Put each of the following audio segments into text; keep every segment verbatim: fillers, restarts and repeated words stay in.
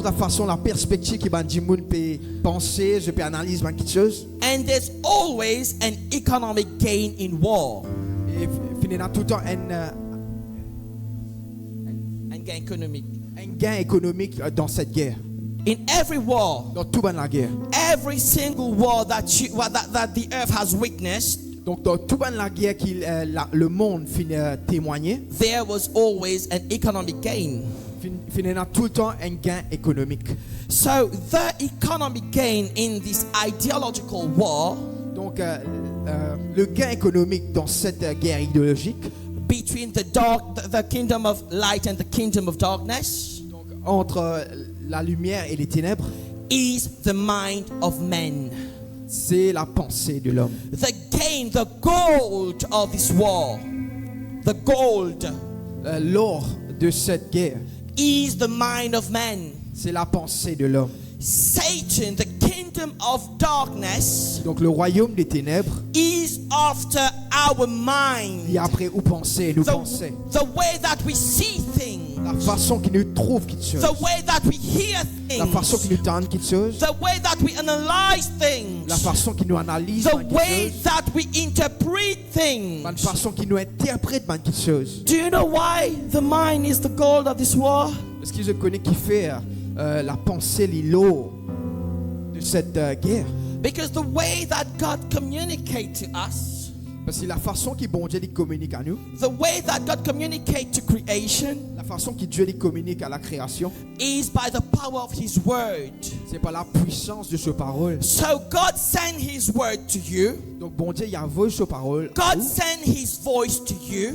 lafason, laperspektiv ki bann dimoun pe panse, zot pe analiz bann kiksoz. And there's always an economic gain in war. E f-, finn ena toultan enn, euh, An gain ekonomik. Enn gain ekonomik, euh, dan set ger. In every war, Dan tou bann lager. every single war that you, well, that, that the earth has witnessed, Donk, dan tou bann lager ki, euh, la, lemond finn, euh, temwagne, there was always an economic gain. Finn, finn ena toultan enn gain ekonomik. So the economic gain in this ideological war Donk, euh, euh, le gain ekonomik dan set, euh, ger ideolozik between the dark, the, the kingdom of light and the kingdom of darkness, Donk, ant, euh, lalimier e leteneb, is the mind of men. Se lapanse de lom. The gain, the gold of this war, the gold Euh, lor de set ger is the mind of men. Se lapanse de lom. Satan, the kingdom of darkness, Donk, le rwayom de teneb is after our mind. Li apre ou panse, nou panse. The, the way that we see things, Lafason ki nou trouv kiksoz. The way that we hear things, Lafason ki nou tann kiksoz. The way that we analyze things, Lafason ki nou analiz bann kiksoz. The way that we interpret things. Bann fason ki nou interpret bann kiksoz. Do you know why the mind is the gold of this war? Eski zot kone kifer, euh, lapanse li lor de set, euh, ger? Because the way that God communicate to us, Parski lafason ki Bondie li kominik a nou, the way that God communicate to creation, lafason ki Die li kominik a lakreasion, is by the power of his word. Se par lapwisans de so parol. So God send his word to you. Donk Bondie li avoy so parol a ou. God send his voice to you.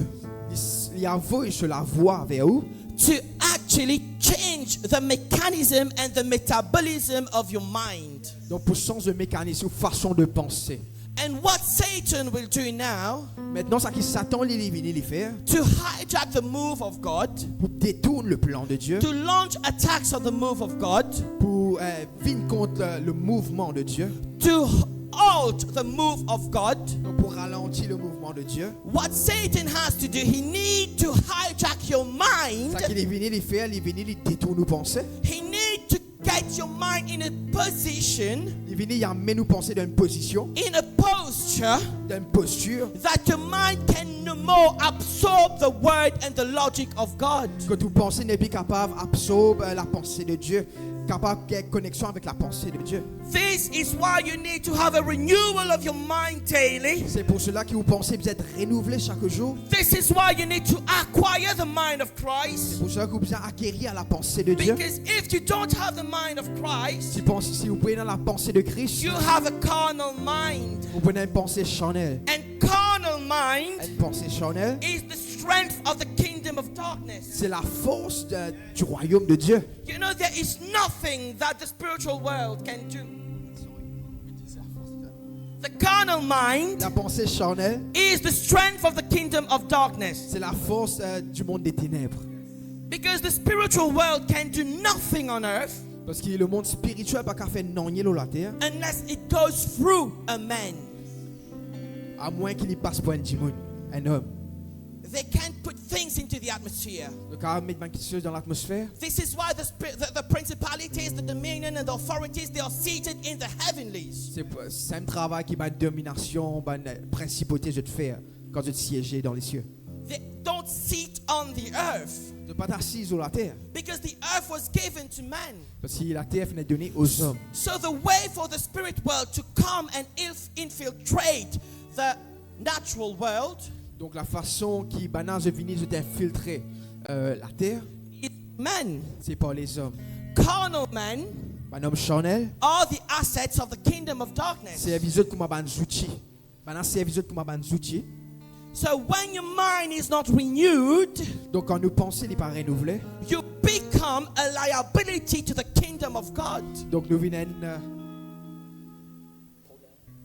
Li s-, li avoy so lavwa ver ou. To actually change the mechanism and the metabolism of your mind. Donk pou sanz mekanizm ou fason de panse. And what Satan will do now, Aster sa ki Satan li, li vini li fer, to hijack the move of God, pou detourn le plan de Die, to launch attacks on the move of God, pou, euh, vinn kont, euh, le mouvman de Die, to halt the move of God, donk pou ralanti le mouvman de Die. What Satan has to do, he need to hijack your mind. Sa ki li vini li fer, li vini li detourn ou panse. He need to get your mind in a position, Li vini li amenn ou panse dan enn pozision, in a posture, dan enn postir, that your mind can no more absorb the word and the logic of God. Kot ou panse nepli kapav absorb, euh, lapanse de Die, kapav gagn koneksion avek lapanse de Die. This is why you need to have a renewal of your mind daily. Se pou sela ki ou panse bizin et renouvle sak zour. This is why you need to acquire the mind of Christ. Se pou sela ki ou bizin akerir lapanse de Die. Because if you don't have the mind of Christ, Si panse, si ou pena lapanse de Kris, you have a carnal mind. Ou pena enn panse charnel. And carnal mind Enn panse charnel is the strength of the kingdom of darkness. Se lafors de, du rwayom de Die. You know, there is nothing that the spiritual world can do. The carnal mind Lapanse charnel is the strength of the kingdom of darkness. Se lafors, euh, du mond de teneb. Because the spiritual world can do nothing on earth Parski lemond spiritiel pa kapav fer nanye lor later unless it goes through a man. Amwin ki li pas par enn dimoun, enn om. They can't put things into the atmosphere. Zot kapav met bann kiksoz dan latmosfer. This is why the, spir- the, the principalities, the dominion, and the authorities, they are seated in the heavenlies. Se pou, sa enn travay ki bann dominasion, bann, euh, prinsipote zot fer kan zot sieze dan lesie. They don't sit on the earth. Zot pa asiz lor later. Because the earth was given to man. Parski later finn done aux hommes. So the way for the spirit world to come and inf- infiltrate the natural world Donk lafason ki bann-la zot vini, zot infiltre, euh, later, is men. Se par lezom. Carnal men Bann om charnel are the assets of the kingdom of darkness. Servi zot kouma bann zouti. Bann-la servi zot kouma bann zouti. So when your mind is not renewed, Donk kan nou panse li pa renouvle, you become a liability to the kingdom of God. Donk nou vinn enn, euh,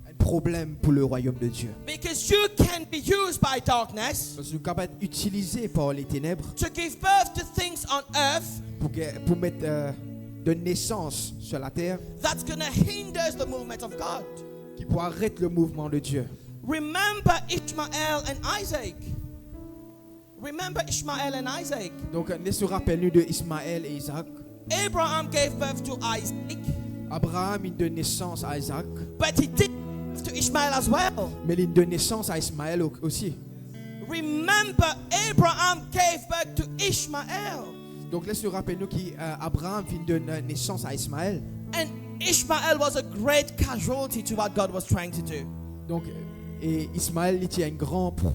enn problem pou le rwayom de Die. Because you can be used by darkness Parski nou kapav itilize par leteneb to give birth to things on earth pou ke, pou met, euh, donn nesans sur later that's gonna hinders the movement of God. Ki pou aret le mouvman de Die. Remember Ishmael and Isaac. Remember Ishmael and Isaac. Donk, les nou rapel nou de Ismael e Izaak. Abraham gave birth to Isaac, Abraham, li donn nesans a Izaak, but he did give birth to Ishmael as well. me li donn nesans a Ismael o-, osi. Remember, Abraham gave birth to Ishmael. Donk les nou rapel nou ki, euh, Abraham finn donn, euh, nesans a Ismael. And Ishmael was a great casualty to what God was trying to do. Donk, euh, e Ismael, li ti enn gran pro-,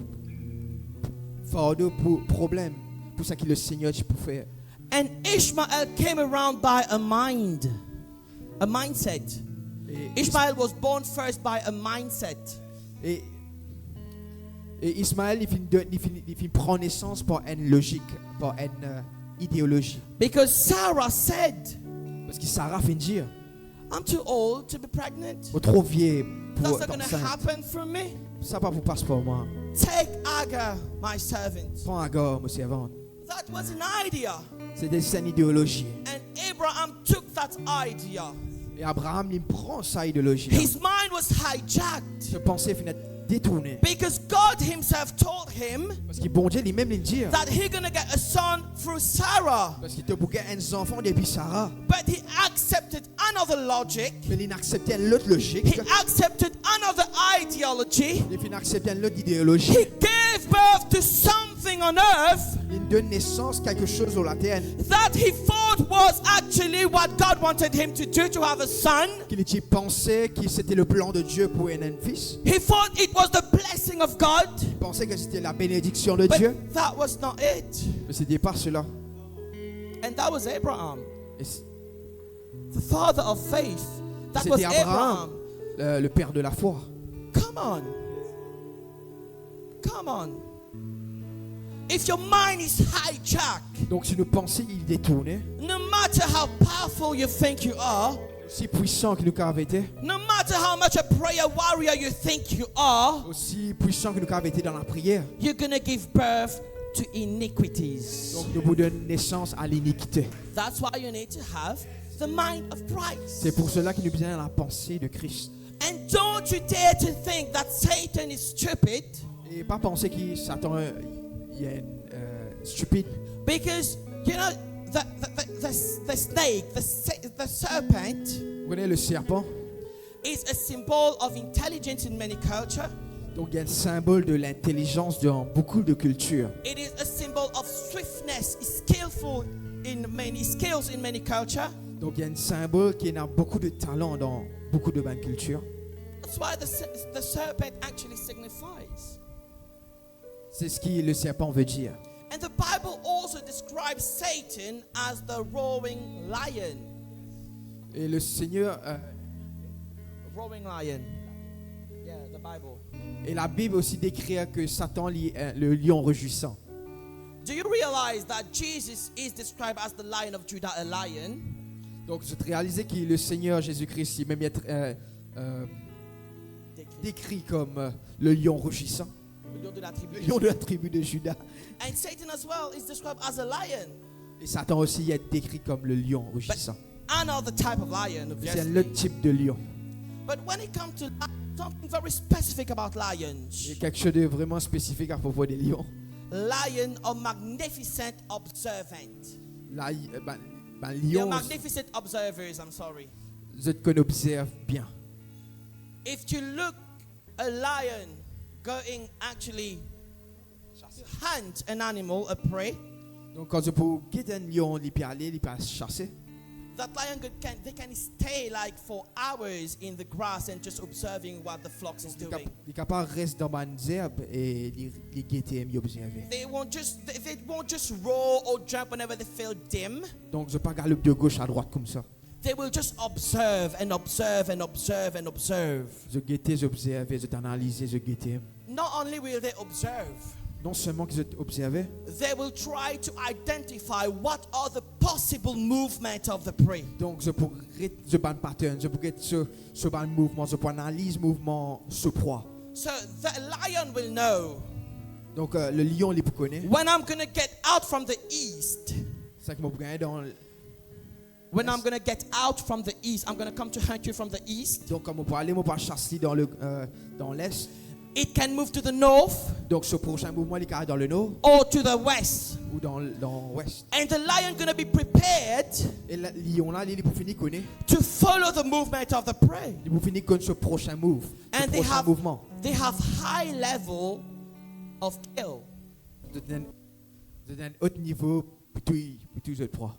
fardo pou, problem pou seki Lesegner ti pou fer. And Ishmael came around by a mind, a mindset. E Ishmael was born first by a mindset. E, e Ismael, li finn donn, li finn, li finn pran nesans par enn lozik, par enn, euh, ideolozi. Because Sarah said, Parski Sara finn dir, "I'm too old to be pregnant. "Mo tro vie pou That's not tom going to ansint. Happen for me. Sa pa pou pas par mwa. Take Hagar, my servant." Pran Agar, mo servant." That was an idea. Sete zis enn ideolozi. And Abraham took that idea. E Abraham, li pran sa ideolozi la. His mind was hijacked. So panse finn detourne. Because God himself told him Parski Bondie limem, li dir, that he's going to get a son through Sarah. Parski to pou gagn enn zanfan depi Sara. But he accepted another logic. Me li aksepte enn lot lozik. He accepted another ideology. Li finn aksepte enn lot ideolozi. He gave birth to something on earth Li donn nesans kelke soz lor later that he thought was actually what God wanted him to do, to have a son. ki li ti panse ki sete le plan de Dieu pou ena enn fis. He thought it was the blessing of God, Li panse ki sete la benediksion de Dieu. But that was not it. Me sete pa sela. And that was Abraham, E s-, the father of faith. That was sete Abraham, Abraham. euh, le père de la foi. Come on. Come on. If your mind is hijacked, Donk si nou panse li detourne, no matter how powerful you think you are, osi pwisan ki nou kapav ete, no matter how much a prayer warrior you think you are, osi pwisan ki nou kapav ete dan lapriyer, you're going to give birth to iniquities. donk nou pou donn nesans a linikite. That's why you need to have the mind of Christ. Se pou sela ki nou bizin lapanse de Kris. And don't you dare to think that Satan is stupid. E pa panse ki Satan, euh, li enn, euh, stupid. Because, you know, the, the, the, the, the snake, the, se- the serpent, Vous connaissez le serpent? is a symbol of intelligence in many culture. Donk li enn sinbol de lintelizans dan boukou de kiltir. It is a symbol of swiftness, skillful in many skills in many culture. Donk li enn sinbol ki ena boukou de talan dan boukou de bann kiltir. That's why the, se- the serpent actually signifies. C'est ce que le serpent veut dire. And the Bible also describes Satan as the roaring lion. Et le Seigneur, euh, Roaring lion. Yeah, the Bible. Et la Bible aussi décrit que Satan, li, euh, le lion rugissant. Do you realize that Jesus is described as the Lion of Judah, a lion? Donc, je réalisais que le Seigneur Jésus-Christ, il même être, euh, euh, décrit comme, euh, le lion rugissant, Le lion de la tribu. le lion de la tribu de Judas. And Satan as well is described as a lion. Et Satan aussi est décrit comme le lion rugissant. Another type of lion, C'est obviously. L'autre type de lion. But when it comes to lions, something very specific about lions. Il y a quelque chose de vraiment spécifique à propos des lions. Lion are magnificent observant. Là, il- euh, ben, ben, They're lion, magnificent observers, I'm sorry. je te connais, observe bien. If you look a lion going actually hunt an animal, a prey, Donc, quand vous guettez un lion, il peut aller, il peut chasser. that lion could, can they can stay like for hours in the grass and just observing what the flocks is Li kap-, doing. li kapav res dan bann zerb e li, li gete, li observe. They won't just they, they won't just roar or jump whenever they feel dim. Donc, je pas galop de gauche à droite comme ça. They will just observe and observe and observe and observe. Je guette, j'observe, je t'analyse, je guette. Not only will they observe, Non seulement que je observe, they will try to identify what are the possible movement of the prey. donc je pour guette, je bann pattern, je pour guette ce, ce bann mouvement, je pour analyse mouvement, ce proie. So the lion will know Donc, euh, le lion, il connaît. when I'm gonna get out from the east. C'est que mon gain dans When I'm gonna get out from the east, I'm gonna come to hunt you from the east. Donc, quand mon pour aller, mon pas chasser dans le, euh, dans l'est. It can move to the north Donc, ce prochain mouvement, il est dans le nord. or to the west. ou dan, dan West. And the lion gonna be prepared E la, lion la, li, li pou fini kone. to follow the movement of the prey. Li pou fini konn so prosin move, so And they prosin have, mouvman. they have high level of kill. Zot ena, zot ena enn ot nivo pou touy, pou touy zot prwa.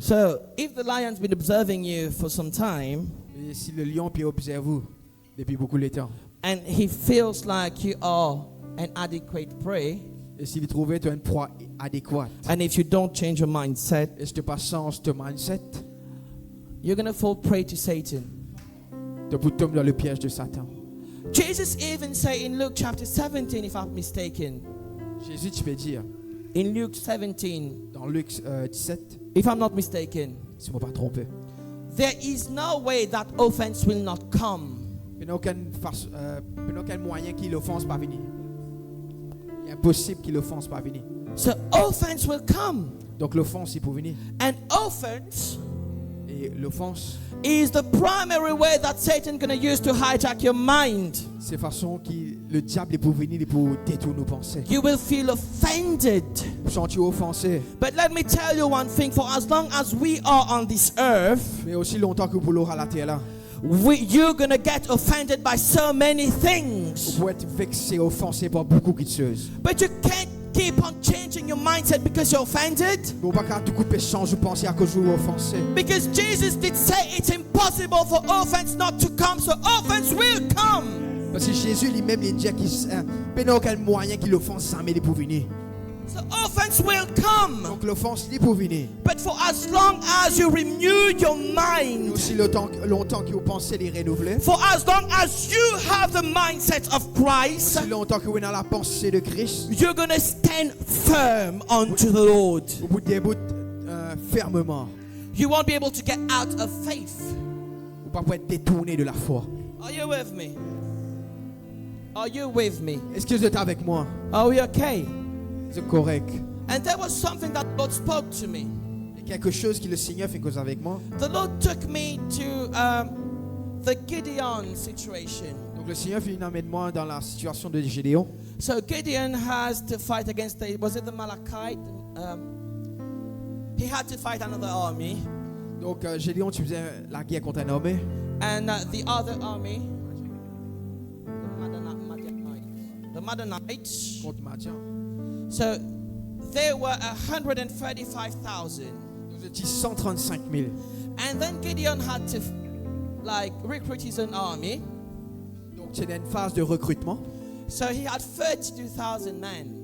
So, if the lion's been observing you for some time, E si le lion pe observe ou depi boukou letan, and he feels like you are an adequate prey, e si li trouve to enn prwa adekwat, and if you don't change your mindset, e si to pa sanz to mindset, you're gonna fall prey to Satan. to pou tom dan le piez de Satan. Jesus even say in Luke chapter seventeen, if I'm not mistaken, Zezi ti pe dir in Luke seventeen, dan Luk, euh, diset, if I'm not mistaken, si mo pa tronpe, there is no way that offense will not come. Pena okenn fas-, euh, pena okenn mwayin ki lofans pa vini. Li inposib ki lofans pa vini. So offense will come. Donk lofans, li pou vini. And offense E lofans is the primary way that Satan gonna use to hijack your mind. se fason ki le diab, li pou vini, li pou detourn ou panse. You will feel offended. Ou santi ou ofanse. But let me tell you one thing, for as long as we are on this earth, Me osi lontan ki ou pou lor later la, we, you're gonna get offended by so many things. ou pou et vexe, ofanse par boukou kiksoz. But you can't keep on changing your mindset because you're offended. Me ou pa kapav tou kout pe sanz ou panse akoz ou ofanse. Because Jesus did say it's impossible for offense not to come, so offense will come. Parski Zezi limem, li dir ki, eh, pena okenn mwayin ki lofans zame li pou vini. So offense will come. Donk lofans, li pou vini. But for as long as you renew your mind, Osi lontan, lontan ki ou panse li renouvle, for as long as you have the mindset of Christ, osi lontan ki ou ena lapanse de Kris, you're gonna stand firm unto the Lord. ou pou debout, euh, fermeman. You won't be able to get out of faith. Ou pa pou et detourne de lafwa. Are you with me? Are you with me? Eski zot avek mwa? Are we okay? Zot korek? And there was something that God spoke to me. E kiksoz ki le Segner finn koz avek mwa. The Lord took me to, um, the Gideon situation. Donk le Segner finn amenn mwa dan la sitiasion de Gédéon. So Gideon has to fight against the, was it the Amalekite? Um, he had to fight another army. Donk, euh, Gédéon ti bizin lager kont enn arme. And, uh, the other army, the Madana-, Madianite, the Madianites. Kont Madian. So there were a hundred and thirty-five thousand. Donk ti san trannsenk mil. And then Gideon had to, like, recruit his own army. Donk ti ena enn faz de rekritman. So he had thirty-two thousand men.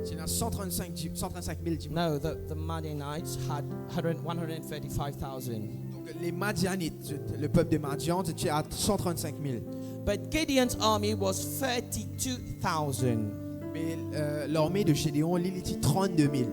Ti ena san trannsenk di-, san trannsenk mil dimoun. No, the, the Madianites had hundred, one hundred thirty-five thousand. Donk le Madianit, le pep de Madian, ti a san trannsenk mil. But Gideon's army was thirty-two thousand. Me, euh, larme de Gédéon, li, li ti trannde mil.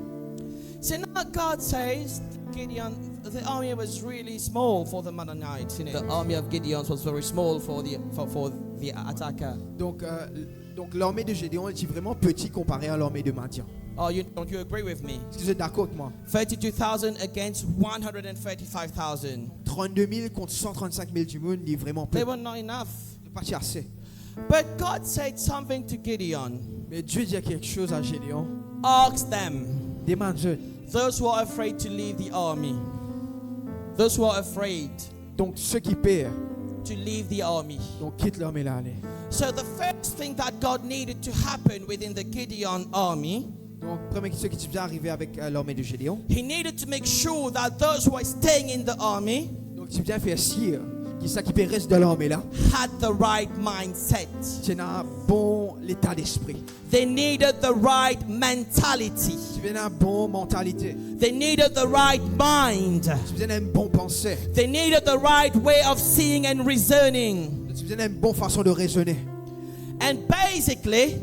So now God says to Gideon, the army was really small for the Madianites, you know. The army of Gideon was very small for the, for, for the attacker. Donk, euh, donk larme de Gédéon, li ti vreman peti konpare a larme de Madian. Oh, you, don't you agree with me? Eski zot dakor ek mwa? Thirty-two thousand against one hundred and thirty-five thousand. Trannde mil kont san trannsenk mil dimoun, li vreman pe. They were not enough. Li pa ti ase. But God said something to Gideon. Me Die dir kiksoz a Gédéon. Ask them. Demann zot. Those who are afraid to leave the army. Those who are afraid Donk seki per, to leave the army. Donk kit larme la ale. So the first thing that God needed to happen within the Gideon army, Donk premie kiksoz ki ti bizin arive avek, euh, larme de Gédéon. He needed to make sure that those who are staying in the army Donk ti bizin fer sir ki sa ki pe res dan larme la had the right mindset. Ti ena bon leta lespri. They needed the right mentality. Ti bizin ena bon mantalite. They needed the right mind. Ti bizin ena enn bon panse. They needed the right way of seeing and reasoning. Ti bizin ena enn bon fason de rezone. And basically,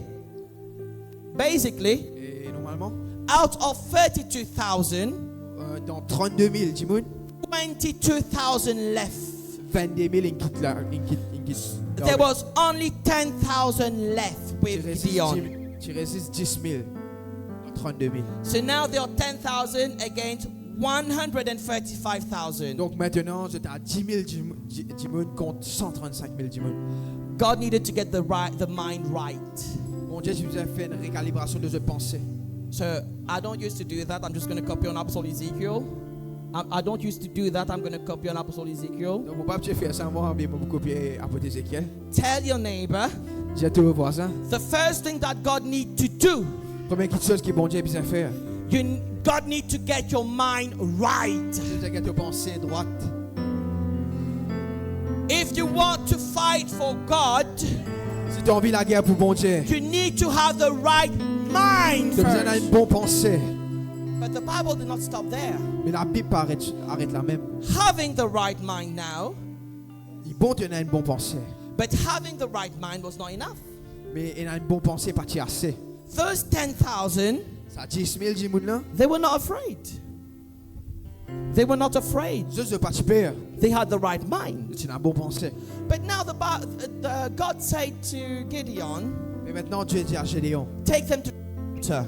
basically, E normalman, out of thirty-two thousand, euh, dan trannde mil dimoun, twenty-two thousand left. Vennde mil inn kit la, inn kit, inn kit. There was only ten thousand left with Gideon. Ti res zis dis, ti res zis dis mil dan trannde mil. So now there are ten thousand against one hundred and thirty-five thousand. Donk aster, zot ena dis mil dim-, di-, dimoun kont san trannsenk mil dimoun. God needed to get the right, the mind right. Bondie ti bizin fer enn rekalibrasion de zot panse. So I don't used to do that. I'm just going to copy on Apostle Ezekiel. I, I don't used to do that. I'm going to copy on Apostle Ezekiel. Donk, mo pa ti fer sa, mwa, me mo pou kopie apot Ezekiel. Tell your neighbor, Di a tou vwazin, the first thing that God need to do, premie kiksoz ki Bondie bizin fer, you, God need to get your mind right. se bizin get to panse drwat. If you want to fight for God, Si to anvi lager pou Bondie, you need to have the right mind to bizin ena first. Enn bon panse. But the Bible did not stop there. Me Labib pa aret, aret la mem. Having the right mind now, Li bon to ena enn bon panse, but having the right mind was not enough. Me ena enn bon panse pa ti ase. Those ten thousand, Sa dis mil dimoun la, they were not afraid. They were not afraid. Zot, zot pa ti per. They had the right mind. Zot ti ena bon panse. But now the, Bi- the God said to Gideon, Me aster, Die dir a Gedeon, "Take them to water.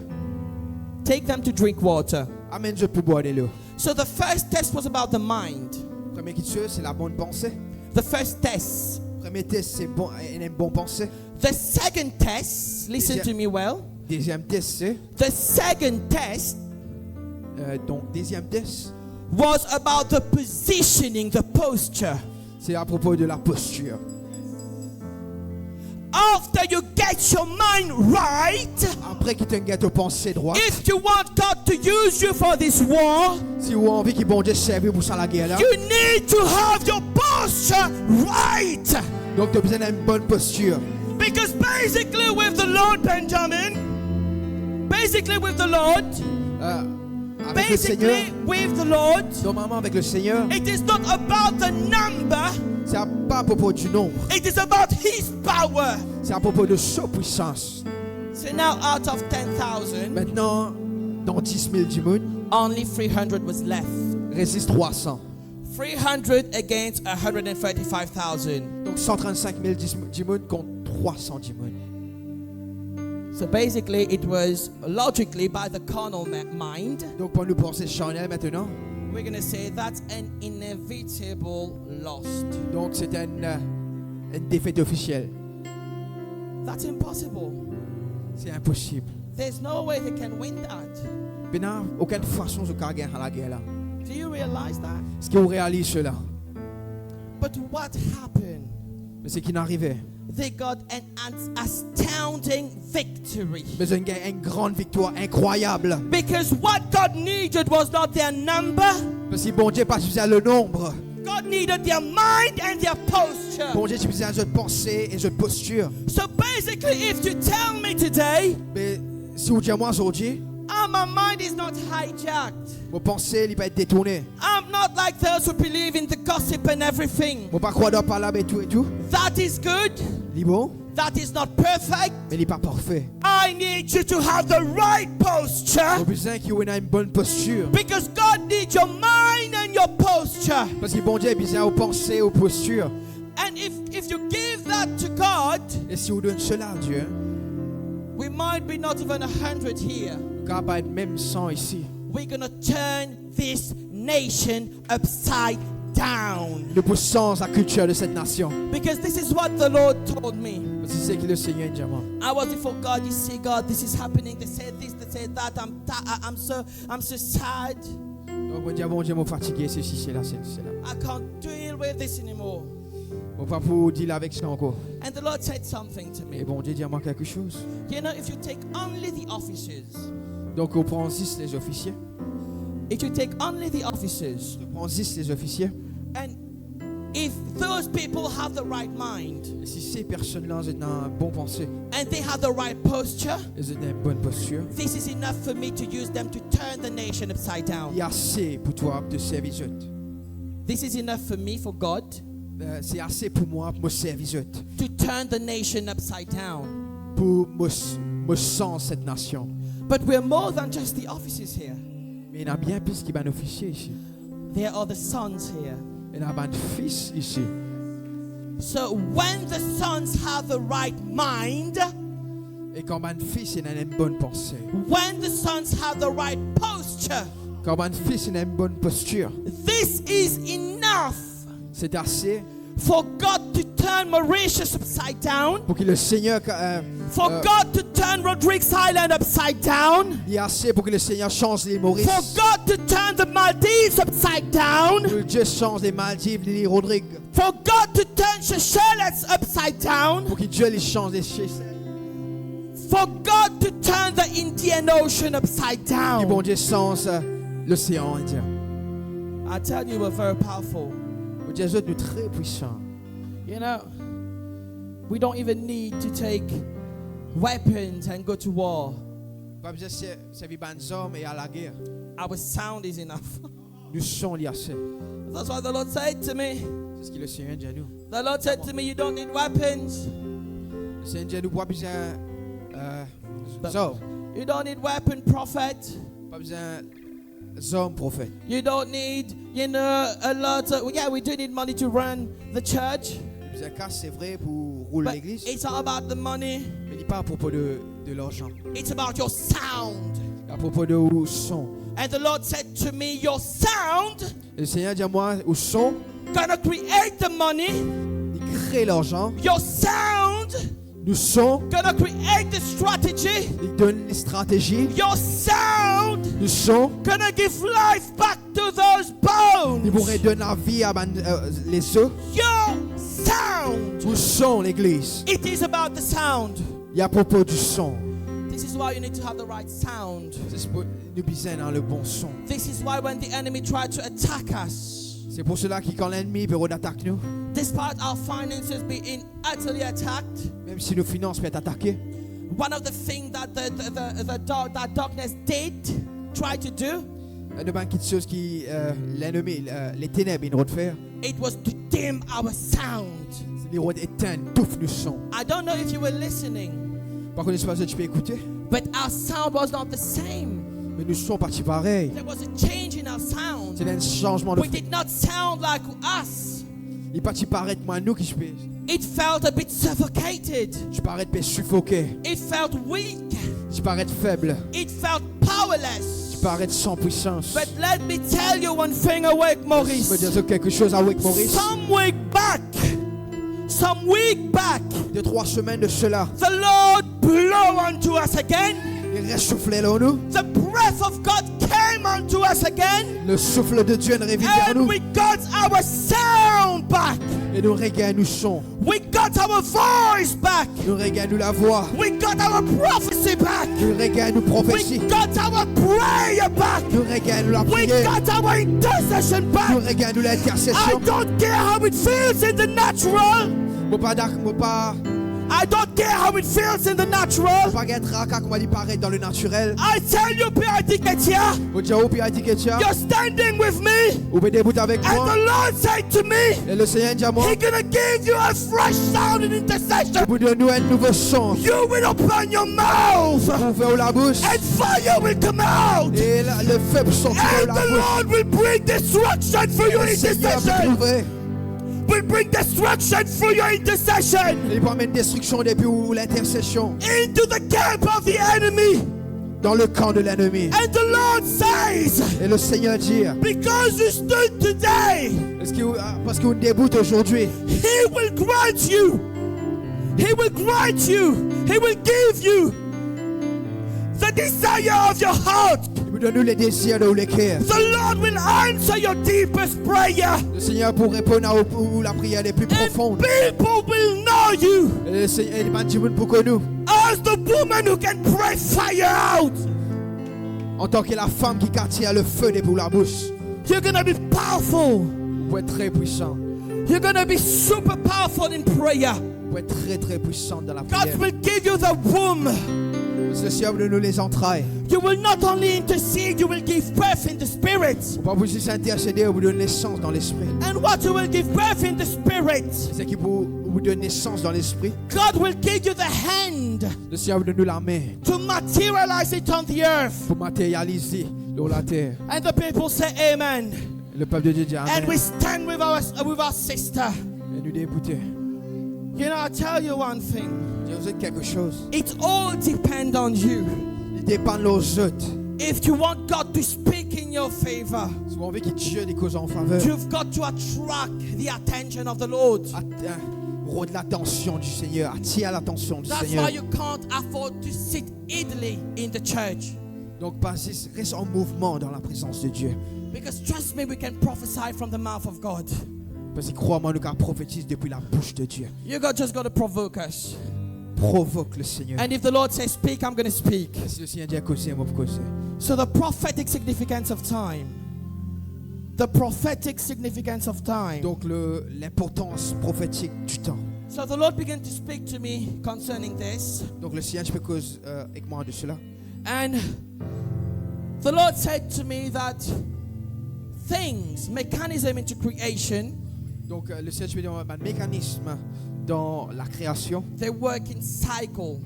Take them to drink water." Amenn zot pou bwar delo. So the first test was about the mind. Premie kiksoz, se labonn panse. The first test. Premie tes, se bon, enn bon panse. The second test, listen to me well. Deziem tes, se, The second test euh, donk, deziem tes, was about the positioning, the posture. Se apropo de lapostir. After you get your mind right, Apre ki to get to panse drwat, if you want God to use you for this war, si ou anvi ki Bondie servi pou sa lager la, you need to have your posture right. Donk, to bizin ena enn bonn postir. Because basically with the Lord, Benjamin, basically with the Lord, Euh, avek le Seigneur, basically with the Lord, normalman avek le Seigneur, it is not about the number, se pa apropo di nonb, it is about His power. Se apropo de so pwisans. So now out of ten thousand, Aster, dan dis mil dimoun, only three hundred was left. res zis trwa san. Three hundred against a hundred and thirty-five thousand. Donk, san trant-sink mil dis-, dimoun kont trwa san dimoun. So basically, it was logically by the carnal ma- mind. Donk, par nou panse charnel aster, We're going to say that's an inevitable loss. donk, se enn, euh, enn defet ofisiel. That's impossible. Se inposib. There's no way they can win that. Pena okenn fason zot kav gagn sa lager la. Do you realize that? Eski ou realiz sela? But what happened? Me seki inn arive, They got an, an astounding victory. me zot inn gagn enn gran viktwar inkrwayab. Because what God needed was not their number. Parski Bondie pa ti bizin le nonb. God needed their mind and their posture. Bondie ti bizin zot panse e zot postir. So basically, if you tell me today, Me si ou dir mwa zordi, "Ah, my mind is not hijacked. mo panse li pa detourne. I'm not like those who believe in the gossip and everything." Mo pa krwar dan palab e tou e tou. That is good. Li bon, That is not perfect. me li pa parfe. I need you to have the right posture. Mo bizin ki ou ena enn bonn postir. Because God needs your mind and your posture. Parski Bondie bizin ou panse, ou postir. And if, if you give that to God, E si ou donn sela a Die, we might be not even a hundred here. nou kav pa mem san isi. We're going to turn this nation upside down. Nou pou sanz lakiltir de set nasion. Because this is what the Lord told me. Parski seki Lesegner dir mwa. I was before God, you see, "God, this is happening." They said this, they said that. I'm, ti- I- I'm so, I'm so sad. Donk, mo dir, "Bondie, mo fatige, sesi, sela, sesi, sela. I can't deal with this anymore. Mo pa pou deal avek sa ankor." And the Lord said something to E me. Bondie dir mwa kiksoz. You know, if you take only the offices, Donk, ou pran zis lezofisie. if you take only the offices, Ou pran zis lezofisie. and if those people have the right mind, E si se personn la, zot ena bon panse, and they have the right posture, e zot ena bonn postir, this is enough for me to use them to turn the nation upside down. Li ase pou twa de servi zot. This is enough for me, for God, Eh, se ase pou mwa, pou mo servi zot, to turn the nation upside down. pou mo, mo sanz set nasion. But we're more than just the offices here. Me ena bien plis ki bann ofisie isi. There are the sons here. Ena bann fis isi. So when the sons have the right mind, E kan bann fis ena enn bonn panse, when the sons have the right posture, kan bann fis ena enn bonn postir, this is enough se ase for God to turn Mauritius upside down. pou ki Lesegner ka, eh, For, euh, God to turn Rodrigues Island upside down. Li ase pou ki Lesegner sanz lil Moris. For God to turn the Maldives upside down. Pou Bondie sanz les Maldives, lil Rodrig. For God to turn Seychelles upside down. Pou ki Bondie li sanz Leseyel. For God to turn the Indian Ocean upside down. Ki Bondie sanz, euh, Losean Indien. I tell you, we're very powerful. Mo dir zot, nou tre pwisan. You know, we don't even need to take weapons and go to war. Pa bizin ser-, servi bann zarm e al lager. Our sound is enough. Nou son li ase. That's why the Lord said to me, Se ki Lesegner dir nou. The Lord said to me, "You don't need weapons." Lesegner dir nou pa bizin, euh, zarm. You don't need weapon, prophet. Pa bizin zarm, profet. You don't need, you know, a lot of, yeah, we do need money to run the church. Bizin kas, se vre, pou roul legliz. But it's not about the money. Me li pa apropo de, de larzan. It's about your sound. Apropo de ou son. And the Lord said to me, "Your sound Lesegner dir mwa, ou son gonna create the money. Li kre larzan. Your sound Nou son gonna create the strategy. Li donn li stratezi. Your sound Nou son gonna give life back to those bones. Li pou redonn lavi a bann, euh, lezo. Your sound. Ou son, legliz. It is about the sound. Li apropo di son. This is why you need to have the right sound. Se pou nou bizin dan le bon son. This is why when the enemy tried to attack us, Se pou sela ki kan lennmi pe rod atak nou, despite our finances being utterly attacked, mem si nou finans pe et atake, one of the things that the, the, the, the dark, that darkness did try to do, enn bann kiksoz ki, euh, lennmi, euh, leteneb inn rod fer, it was to dim our sound. Li rod etenn, touf nou son. I don't know if you were listening, Pa kone si zot ti pe ekoute, but our sound was not the same. Me nou son pa ti parey. There was a change in our sound. Ti ena enn sanzman de fre- We did not sound like us. Li pa ti paret kouma nou ki ti pe. It felt a bit suffocated. Ti paret pe sifoke. It felt weak. Ti paret feb. It felt powerless. Ti paret san pwisans. But let me tell you one thing, Awake Maurice. Me mo dir zot kiksoz, Awake Maurice. Some week back, some week back, De trwa semenn de sela, the Lord blew unto us again. Li resoufle lor nou. The breath of God came unto us again. Le souffle de Dieu inn revinn ver nou. And we got our sound back. E nou regagn nou son. We got our voice back. Nou regagn nou lavwa. We got our prophecy back. Nou regagn nou profesi. We got our prayer back. Nou regagn nou lapriyer. We got our intercession back. Nou regagn nou lintersesion. I don't care how it feels in the natural. Mo pa dak-, mo pa I don't care how it feels in the natural. Mo pa gagn traka kouma li paret dan le natirel. I tell you, Pierre Diketia, Mo dir ou, Pierre Diketia, you're standing with me. Ou pe debout avek mwa. And the Lord said to me, E Lesegner dir mwa, He's gonna give you a fresh sound in intercession. Li pou donn ou enn nouvo son. You will open your mouth. Ou ouver ou labous. And fire will come out. E la, lefe pou sorti dan ou labous. And the Lord will bring destruction for your intercession. Lesegner pou trouve. Will bring destruction through your intercession. Li pou amenn destriksion depi ou lintersesion. Into the camp of the enemy. Dan le kan de lennmi. And the Lord says, E Lesegner dir, because you stood today, Eski ou, ah, parski ou debout azordi, He will grant you, He will grant you, He will give you the desire of your heart. Li pou donn ou le dezir de ou leker. The Lord will answer your deepest prayer. Lesegner pou reponn a ou, ou, ou lapriyer le pli profon. And people will know you. E Lesegner, e bann dimoun pou konn ou as the woman who can pray fire out. Antan ki lafam ki kapav tir lefe depi ou labous. You're gonna be powerful. Ou pou et tre pwisan. You're gonna be super powerful in prayer. Ou pou et tre, tre pwisan dan lapriyer. God will give you the womb. Lesegner pou donn ou lezantray. You will not only intercede, you will give birth in the spirit. Ou pa pou zis intersede, ou pou donn nesans dan lespri. And what you will give birth in the spirit, Seki pou ou donn nesans dan lespri, God will give you the hand Lesegner pou donn ou lame to materialize it on the earth. Pou materialize lor later. And the people say, "Amen." Lepep de Die dir, "Amen." And we stand with our, with our sister. E nou debout. You know, I tell you one thing. Mo dir zot kiksoz. It all depend on you. Li depann lor zot. If you want God to speak in your favor, Si ou anvi ki Die li koz an faver, you've got to attract the attention of the Lord. At-, eh, Rod latansion di Segner, atir latansion di Segner. That's why you can't afford to sit idly in the church. Donc, pas zis, reste en mouvement dans la présence de Dieu. Because trust me, we can prophesy from the mouth of God. Parce que crois-moi, nous pouvons prophétiser depuis la bouche de Dieu. You got, just got to provoke us. Provoque le Seigneur. And if the Lord says speak, I'm going to speak. Si le Seigneur dit causer, moi je cause. So the prophetic significance of time. The prophetic significance of time. Donc le, l'importance prophétique du temps. So the Lord began to speak to me concerning this. Donc le Seigneur, tu peux causer euh, avec moi de cela. And the Lord said to me that things, mechanism into creation, Donc euh, le Seigneur, tu peux dire, un mécanisme dans la création. They work in cycle.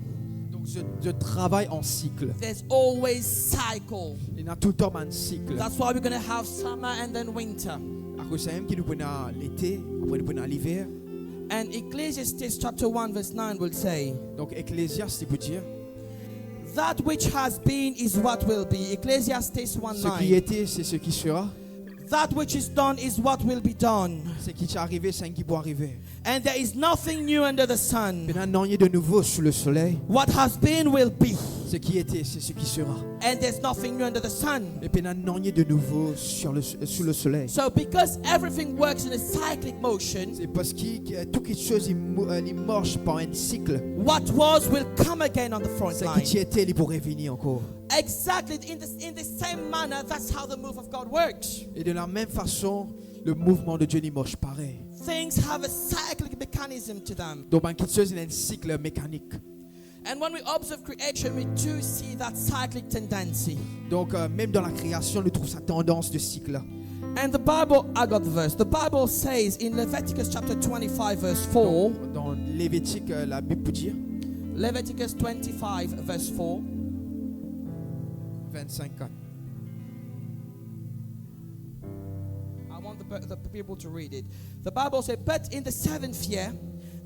Donc je, je travaille en cycle. There's always cycle. Il y a tout le temps un cycle. That's why we're going to have summer and then winter. Akoz samem ki nou pou ena lete, apre nou pou ena liver. And Ecclesiastes chapter one verse nine will say, Donk Ecclesiastes li pou dir, That which has been is what will be. Ecclesiastes one nine. Ce qui était, c'est ce qui sera. That which is done is what will be done. Ce qui ti arive, seki pou arive. And there is nothing new under the sun. Pena nanye de nouvo sou lesoley. What has been will be. Ce qui était, c'est ce qui sera. And there's nothing new under the sun. E pena nanye de nouvo sou le, sou lesoley. So because everything works in a cyclic motion, se parski euh, tou kiksoz li, mo- euh, li mars par enn sik. What was will come again on the front line. Seki ti ete, li pou revini ankor. Exactly, in the, in the same manner, that's how the move of God works. E de la mem fason, le mouvman de Die li mars parey. Things have a cyclic mechanism to them. Donk bann kiksoz ena enn sik mekanik. And when we observe creation, we do see that cyclic tendency. Donk euh, mem dan lakreasion nou trouv sa tandans de sik la. And the Bible, I got the verse. The Bible says in Leviticus chapter twenty-five, verse four. Dan, dan Levitik, euh, Labib pou dir. Leviticus twenty-five, verse four. Vennsenk kat. I want the, the people to read it. The Bible says, "But in the seventh year,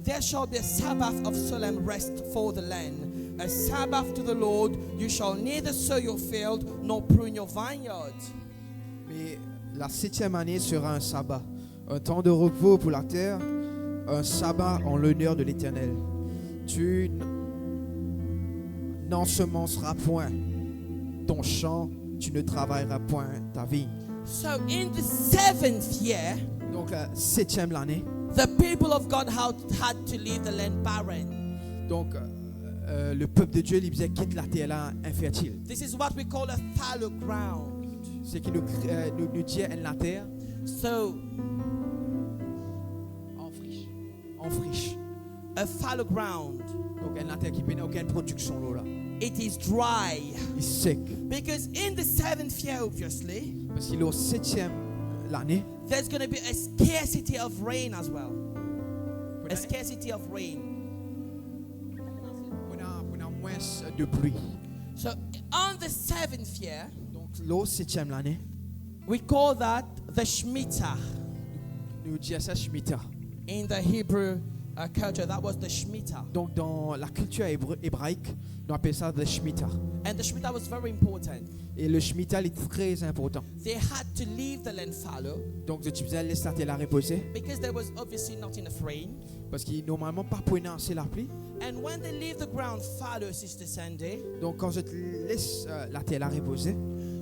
there shall be a Sabbath of solemn rest for the land, a Sabbath to the Lord. You shall neither sow your field nor prune your vineyard." Mais la septième année sera un sabbat, un temps de repos pour la terre, un sabbat en l'honneur de l'Éternel. Tu n-, n'ensemenceras point ton champ, tu ne travailleras point ta vigne. So in the seventh year, Donc, euh, septième année. The people of God had, had to leave the land barren. Donc, euh, euh, le peuple de Dieu, li bizin kit later la infertil. This is what we call a fallow ground. Seki nou, euh, nou, nou dir enn later. So, en friche. En friche. A fallow ground. Donk enn later ki pena okenn prodiksion lor la. It is dry. Li sek. Because in the seventh year, obviously, Parski lor setiem lane, there's going to be a scarcity of rain as well. Pou ena, a scarcity of rain. Pou ena, pou ena mwins de pli. So on the seventh year, Donk lor setiem lane, we call that the Shemitah. Nou dir sa Shemitah. In the Hebrew uh, culture, that was the Shemitah. Donk dan lakiltir ebre-, ebraik, nou apel sa the Shemitah. And the Shemitah was very important. E le Shemitah li tre inportan. They had to leave the land fallow. Donk zot ti bizin les later la repoze. Because there was obviously not enough rain. Parski normalman pa pou ena ase lapli. And when they leave the ground fallow, Sister Sandy, Donk kan zot les, euh, later la repoze,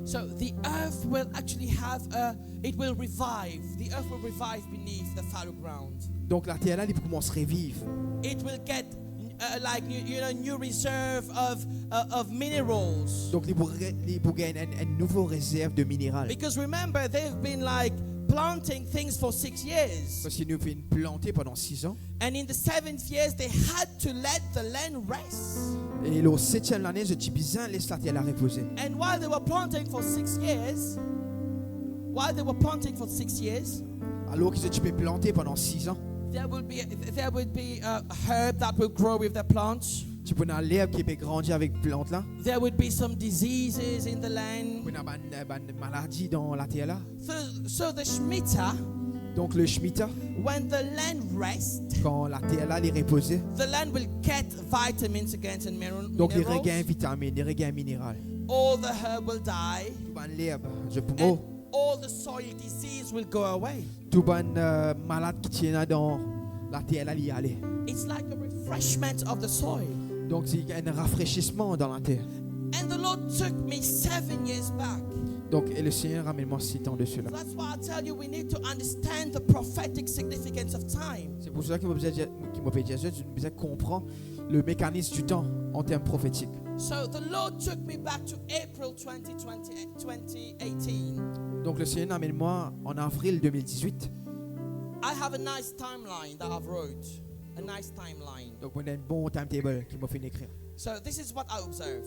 so the earth will actually have a, it will revive. The earth will revive beneath the fallow ground. Donk later la li pou koumans reviv. It will get uh, like you, you know, new reserve of uh, of minerals. Donk li pou re-, li pou gagn enn, enn nouvo rezerv de mineral. Because remember, they've been like planting things for six years. Parski nou finn plante pandan sis an. And in the seventh years, they had to let the land rest. E lor setiem lane, zot ti bizin les later la repoze. And while they were planting for six years, while they were planting for six years, Alor ki zot ti pe plante pandan sis an, there would be, there would be a herb that would grow with the plants. Ti pou ena lerb ki pe grandi avek plant la. There would be some diseases in the land. Pou ena bann, bann maladi dan later la. So, so the Shemitah, Donk le Shemitah, when the land rests, kan later la li repoze, the land will get vitamins again and mineral-, donk li minerals, regagn vitaminn, li regagn mineral. All the herb will die. Tou bann lerb zot pou mor. And all the soil disease will go away. Tou bann, euh, malad ki ti ena dan, later la, li ale. It's like a refreshment of the soil. Donk, se enn rafresisman dan later. And the Lord took me seven years back. Donk, e Lesegner ramenn mwa set an de sela. So that's why I tell you, we need to understand the prophetic significance of time. Se pou sela ki mo bizin dir, ki mo pe dir zot, nou bizin konpran le mekanism du temps an term profetik. So the Lord took me back to April twenty twenty, twenty eighteen. Donk, Lesegner amenn mwa an avril de mil dizuit. I have a nice timeline that I've wrote. A nice timeline. Donk, mo ena enn bon timetable ki mo finn ekrir. So this is what I observe.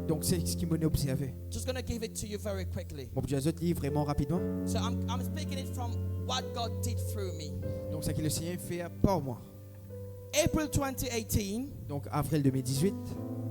Donk, se seki mo obzerve. Just gonna give it to you very quickly. Mo pou dir zot li vreman rapidman. So I'm, I'm speaking it from what God did through me. Donk, seki Lesegner fer par mwa. April twenty eighteen. Donk, avril de mil dizuit.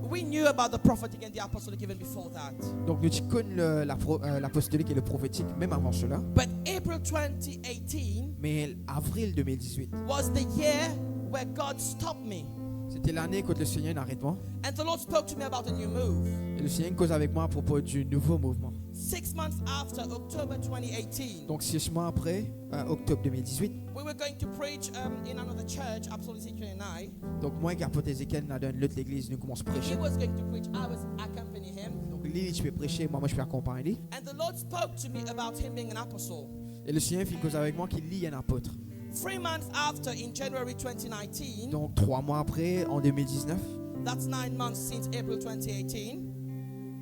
We knew about the prophetic and the apostolic even before that. Donk, nou ti konn le, lapro-, euh, lapostolik e le profetik mem avan sela. But April twenty eighteen. Me avril de mil dizuit. Was the year where God stopped me. Sete lane kot Lesegner inn aret mwa. And the Lord spoke to me about a new move. E Lesegner inn koz avek mwa apropo di nouvo mouvman. Six months after, October twenty eighteen. Donk, sis mwa apre, euh, oktob de mil dizuit. We were going to preach, um, in another church, Apostle Ezekiel and I. Donk, mwa ek Apot Ezekiel, nou al dan enn lot legliz, nou koumans prese. He was going to preach, I was accompany him. Donk, li, li ti pe prese, mwa, mwa, ti pe akonpagn li. And the Lord spoke to me about him being an apostle. E Lesegner finn koz avek mwa ki li enn apot. Three months after, in January twenty nineteen. Donk, trwa mwa apre, an de mil diznef. That's nine months since April twenty eighteen.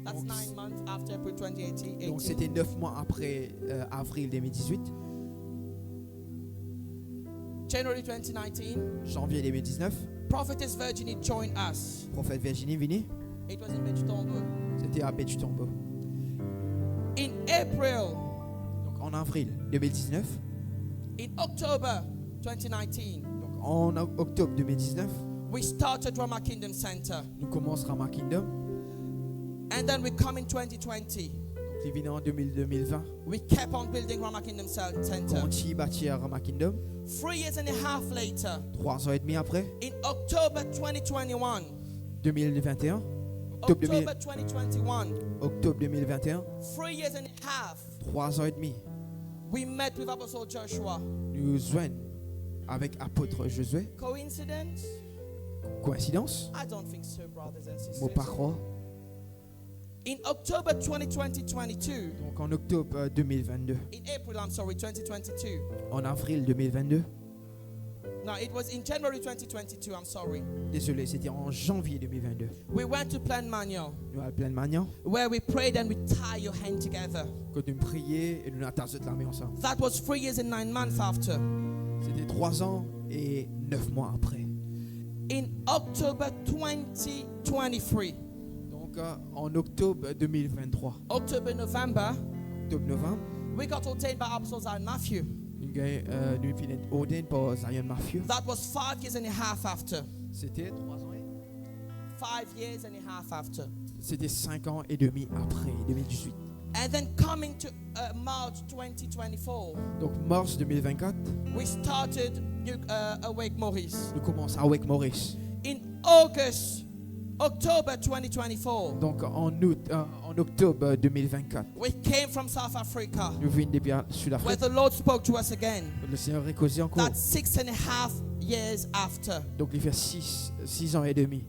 That's nine months after April twenty eighteen. Donk, sete nef mwa apre, euh, avril de mil dizuit. January twenty nineteen. Zanvie de mil diznef. Prophetess Virginie joined us. Profet Virginie vini. It was in Petit Tombeau. Sete a Petit Tombeau. In April. Donk, an avril de mil diznef. In October twenty nineteen. Donk, an ok-, oktob de mil diznef. We started Rhema Kingdom Center. Nou koumans Rhema Kingdom. And then we come in twenty twenty. Donk, li vini an de mil, de mil vin. We kept on building Rhema Kingdom Cen-, Center. Kontign bati Rhema Kingdom. Three years and a half later, trwa zan edmi apre, in October twenty twenty-one, de mil vinteen, oktob de mil, October twenty twenty-one, oktob de mil vinteen, three years and a half, trwa zan edmi, we met with Apostle Joshua. Nou zwenn avek Apot Josué. Coincidence? Koinsidans? I don't think so, brothers and sisters. Mo pa krwar. In October twenty twenty, twenty-two. Donk, an oktob, euh, de mil vennde. In April, I'm sorry, twenty twenty-two. An avril de mil vennde. No, it was in January twenty twenty-two, I'm sorry. Dezole, sete an zanvie de mil vennde. We went to Plaine Magnan, nou al Plaine Magnan, where we prayed and we tie your hand together. Kot nou priye e nou atas zot lame ansam. That was three years and nine months after. Sete trwa zan e nef mwa apre. In October twenty twenty-three. Donk, euh, an oktob de mil venntrwa. October, November. Oktob, novanm. We got ordained by Apostle Zion Matthew. Nou gagn, euh, nou finn ordain par Zion Matthew. That was five years and a half after. Sete trwa zan e? Five years and a half after. Sete sink an e demi apre, de mil dizuit. And then coming to, uh, March twenty twenty-four, donk, mars de mil vennkat, we started New, uh, Awake Maurice. Nou koumans Awake Maurice. In August, October twenty twenty-four, donk, an out, euh, an oktob, euh, de mil vennkat, we came from South Africa, nou vinn depi a-, Sud Afrik, where the Lord spoke to us again. Lesegner rekoze ankor. That's six and a half years after. Donk, li fer sis, sis an e demi.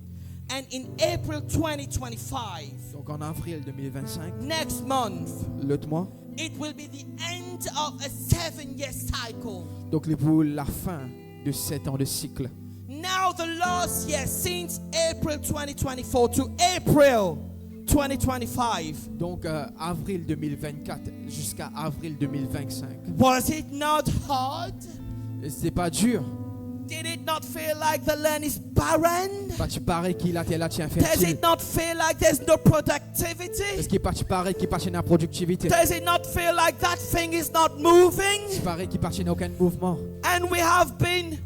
And in April twenty twenty-five, donk, an avril de mil vennsink, next month, lot mwa, it will be the end of a seven-year cycle. Donk, li pou lafin de set an de sik. Now, the last year, since April twenty twenty-four to April twenty twenty-five, donk, euh, avril de mil vennkat ziska avril de mil vennsink. Was it not hard? E se pa dir? Did it not feel like the land is barren? Pa ti parey ki later la ti infertil? Does it not feel like there's no productivity? Eski pa ti parey ki pa ti ena prodiktivite? Does it not feel like that thing is not moving? Ti parey ki pa ti ena okenn mouvman? And we have been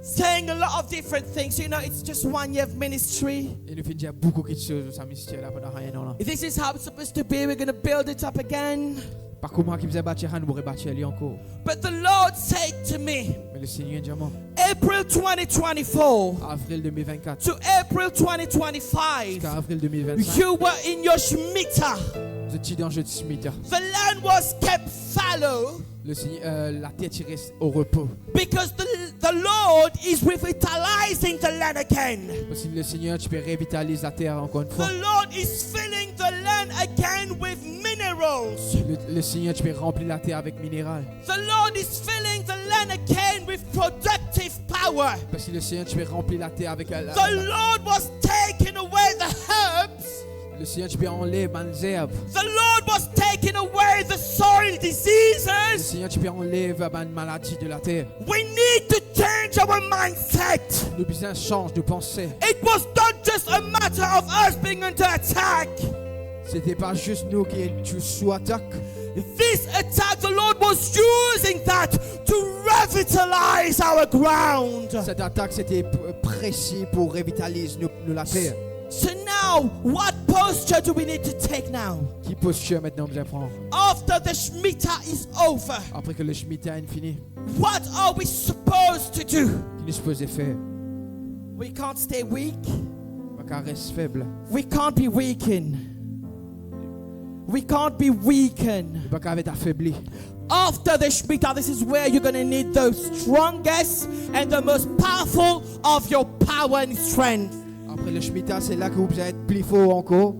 saying a lot of different things. You know, it's just one year of ministry. E nou finn dir boukou kiksoz lor sa minister la pandan enn an la. This is how it's supposed to be. We're gonna build it up again. Pa kouma ki bizin batir, nou pou rebatir li ankor. But the Lord said to me, me Lesegner dir mwa, April twenty twenty-four, avril de mil vennkat, to April twenty twenty-five, ziska avril de mil vennsenk, you were in your Shemitah. Zot ti dan zot shemitah. The land was kept fallow. Le Seigneur, euh, later ti res o repo. Because the, the Lord is revitalizing the land again. Parski le Seigneur ti pe revitaliz later ankor enn fwa. The Lord is filling the land again with minerals. Le, le Seigneur ti pe ranpli later avek mineral. The Lord is filling the land again with productive power. Parski le Seigneur ti pe ranpli later avek, euh, la, la, la. The Lord was taking away the herbs. Le Seigneur ti pe anlev bann zerb. The Lord was taking away the soil diseases. Le Seigneur ti pe anlev bann maladi de later. We need to change our mindset. Nou bizin sanz nou panse. It was not just a matter of us being under attack. Sete pa zis nou ki ti sou atak. This attack, the Lord was using that to revitalize our ground. Set atak, sete p-, presi pou revitaliz nou, nou later. So now, what posture do we need to take now? Ki postir aster nou bizin pran? After the Shemitah is over, Apre ke le shemitah inn fini, what are we supposed to do? Ki nou sipoze fer? We can't stay weak. Pa kav res feb. We can't be weakened. We can't be weakened. Pa kav et afebli. After the Shemitah, this is where you're gonna need the strongest and the most powerful of your power and strength. Apre le shemitah, se la ki ou bizin et pli for ankor,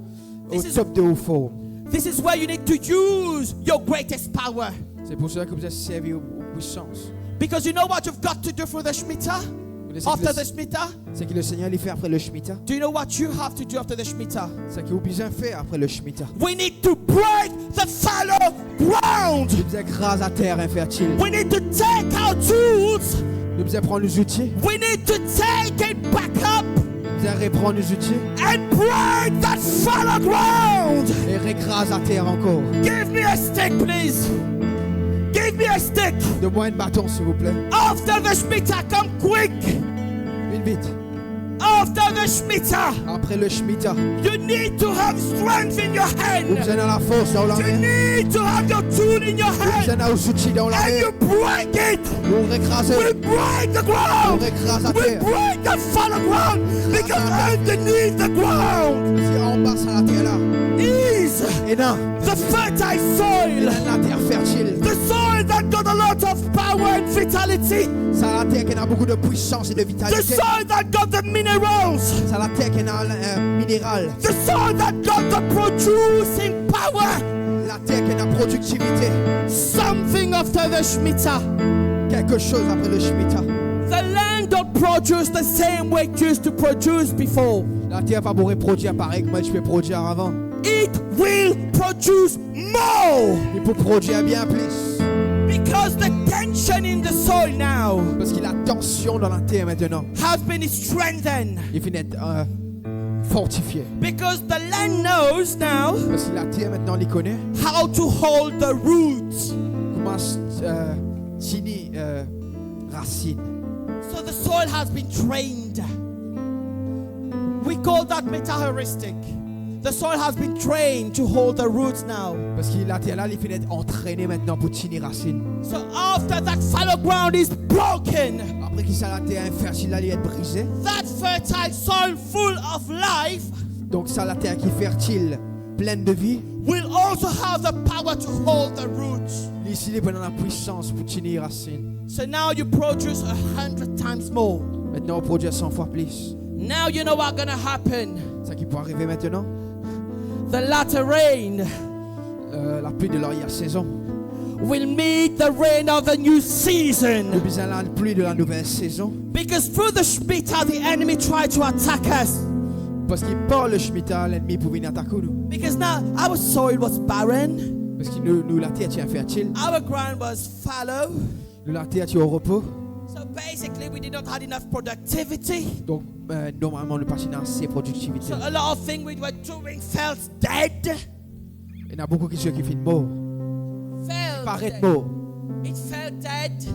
o top de ou form. This is where you need to use your greatest power. Se pou sa ki ou bizin servi ou, ou pwisans. Because you know what you've got to do through the Shemitah? After the Shemitah? Ou konnen seki le, seki le Seigneur li fer apre le shemitah? Do you know what you have to do after the Shemitah? Seki ou bizin fer apre le shemitah? We need to break the fallow ground. Nou bizin kraz later infertil. We need to take our tools. Nou bizin pran nou zouti. We need to take it back up. Nou bizin repran nou zouti. And break that fallow ground. E rekraz later ankor. Give me a stick, please. Give me a stick. Donn mwa enn baton, silvouple. After the Shemitah, come quick. Vinn vit. After the Shemitah, Apre le shemitah, you need to have strength in your hand. Ou bizin ena lafors dan ou lame. You need to have your tool in your hand. Ou bizin ena ou zouti dan ou lame. And you break it. Ou rekraze. We break the ground. Ou rekraz later. We break the fallow ground. Because underneath the ground, Parski anba sa later la, is ena the fertile soil. Ena later fertil. The soil that got a lot of power and vitality. Sa later ki ena boukou de pwisans e de vitalite. The soil that got the minerals. Sa later ki ena, euh, mineral. The soil that got the producing power. Later ki ena prodiktivite. Something after the Shemitah. Quelque chose après le shemitah. The land don't produce the same way it used to produce before. Later pa pou reprodwir parey kouma li ti pe prodwir avan. It will produce more. Li pou prodwir bien plis. Because the tension in the soil now, Parski latansion dan later aster has been strengthened. Li finn et, euh, fortifie. Because the land knows now, Parski later aster li kone, how to hold the roots. Kouma, euh, tini, euh, rasinn. So the soil has been trained. We call that metaheuristic. The soil has been trained to hold the roots now. Parski later la, li finn et antrene aster pou tini rasinn. So after that fallow ground is broken, Apre ki sa later infertil la, li et brize, that fertile soil full of life, donk sa later ki fertil, plenn de vi, will also have the power to hold the roots. Li osi, li pou ena lapwisans pou tini rasinn. So now you produce a hundred times more. Aster ou prodwir san fwa plis. Now you know what's gonna happen. Seki pou arive aster, The latter rain, euh, lapli de laryer sezon, will meet the rain of the new season. Nou bizin lapli de la nouvel sezon. Because through the Shemitah, the enemy tried to attack us. Parski par le shemitah, lennmi pou vinn atak nou. Because now our soil was barren. Parski nou, nou later ti infertil. Our ground was fallow. Nou later ti o repo. So basically, we did not had enough productivity. Donk, euh, normalman, nou pa ti ena ase prodiktivite. So a lot of things we were doing felt dead. Ena boukou kiksoz ki finn mor. Felt dead. Ti paret mor. It felt dead.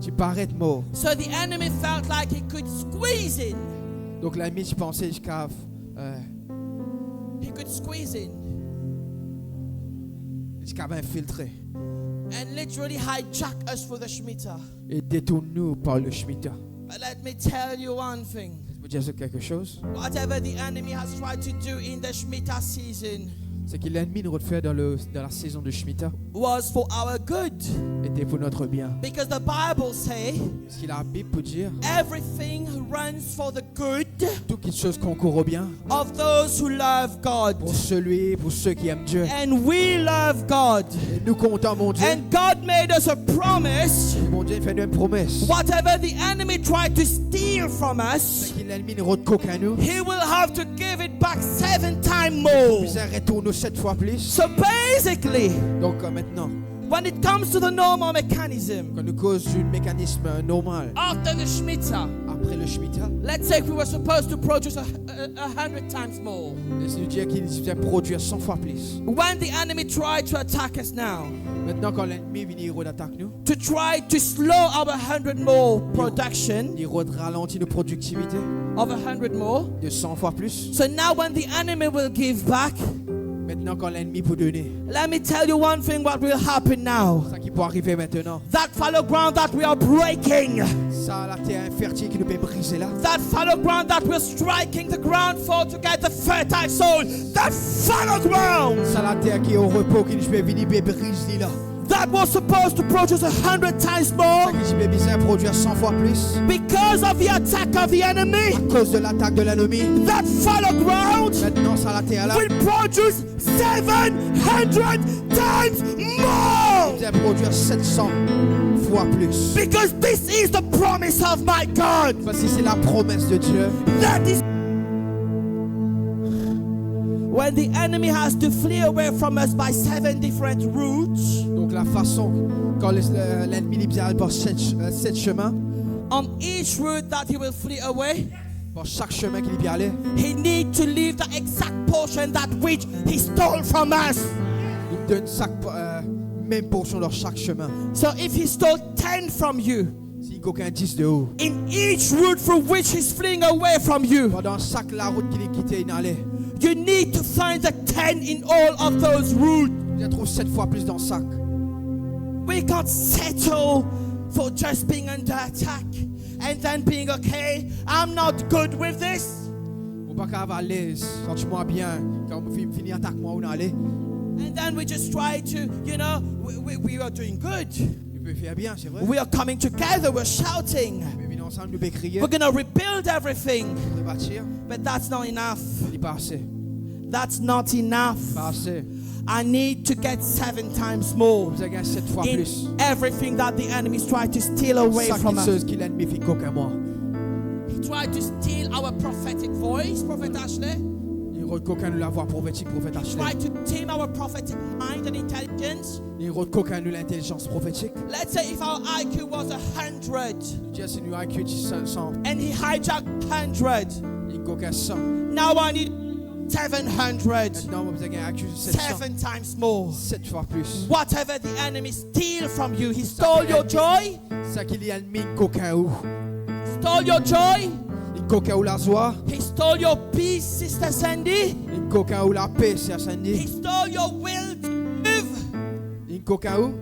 Ti paret mor. So the enemy felt like he could squeeze in. Donk, lennmi ti panse li kav, euh, he could squeeze in. Li kav infiltre. And literally hijack us for the Shemitah. E detourn nou par le shemitah. But let me tell you one thing. Mo dir zot kiksoz. Whatever the enemy has tried to do in the Shemitah season, Ce que l'ennemi nous rôde faire dans le, dans la saison de Shemitah was for our good. Était pour notre bien. Because the Bible say, Parce que la Bible peut dire, everything runs for the good tout quelque chose concourt au bien of those who love God. Pour celui, pour ceux qui aiment Dieu. And we love God. Et nous comptons mon Dieu. And God made us a promise. Et mon Dieu fait une promesse. Whatever the enemy tried to steal from us, Ce que l'ennemi nous rôde coquin nous, he will have to give it back seven times more. Il retourne sept fois plus. So basically, Donc, euh, maintenant, when it comes to the normal mechanism, quand nous causons du mécanisme, euh, normal, after the Shemitah, après le Shemitah, let's say if we were supposed to produce a, a, a hundred times more. Et si nous disons qu'il vient produire cent fois plus. When the enemy tried to attack us now, Maintenant, quand l'ennemi vient rôde attaque nous, to try to slow our hundred more production, il rôde ralentir nos productivités of a hundred more. De cent fois plus. So now when the enemy will give back, Maintenant, quand l'ennemi peut donner, let me tell you one thing what will happen now. Ça qui peut arriver maintenant. That fallow ground that we are breaking. Ça, la terre infertile qui nous fait briser là. That fallow ground that we're striking the ground for to get the fertile soil. That fallow ground. Ça, la terre qui est au repos, qui nous fait venir briser là. That was supposed to produce a hundred times more. Ça qui devait produire cent fois plus. Because of the attack of the enemy. À cause de l'attaque de l'ennemi. That fallow ground. Maintenant, ça, la terre là. Will produce seven hundred times more. Devait produire sept cents fois plus. Because this is the promise of my God. Parce que c'est la promesse de Dieu. That is When the enemy has to flee away from us by seven different routes, Donc la façon quand le- le- l'ennemi il vient par sept, euh, sept chemins, on each route that he will flee away, par chaque chemin qu'il vient aller, he need to leave the exact portion that which he stole from us. Il donne chaque, euh, même portion dans chaque chemin. So if he stole ten from you, Si coquin dix de ou, in each route through which he's fleeing away from you, pendant chaque la route qu'il quitte, il allait, you need to find the ten in all of those routes. Il trouve sept fois plus dans chaque. We can't settle for just being under attack and then being okay. I'm not good with this. Ou pa kav alez, santi mwa bien, kan ou fini, fini atak mwa, ou ale. And then we just try to, you know, we, we, we are doing good. Ou pe fer bien, se vre. We are coming together, we're shouting. Ou pe vini ansam, nou pe kriye. We're gonna rebuild everything. Rebatir. But that's not enough. Li pa ase. That's not enough. Pa ase. I need to get seven times more. Ou bizin gagn set fwa plis. In everything that the enemy's tried to steal away from us. Sa kiksoz ki lennmi finn kokin mwa. He tried to steal our prophetic voice, Prophet Ashley. Li rod kokin nou lavwa profetik, Profet Ashley. He tried to tame our prophetic mind and intelligence. Li rod kokin nou lintelizans profetik. Let's say if our I Q was a hundred, nou dir si nou I Q ti san, and he hijacked hundred, li kokin san. Now I need seven hundred. Mintnan, mo bizin gagn I Q set san. Seven times more. Set fwa plis. Whatever the enemy steal from you, he stole your joy. Sa ki lennmi kokin ou. Stole your joy. Li kokin ou lazwa. He stole your peace, Sister Sandy. Li kokin ou lape, Ser Sandy. He stole your will to live. Li kokin ou.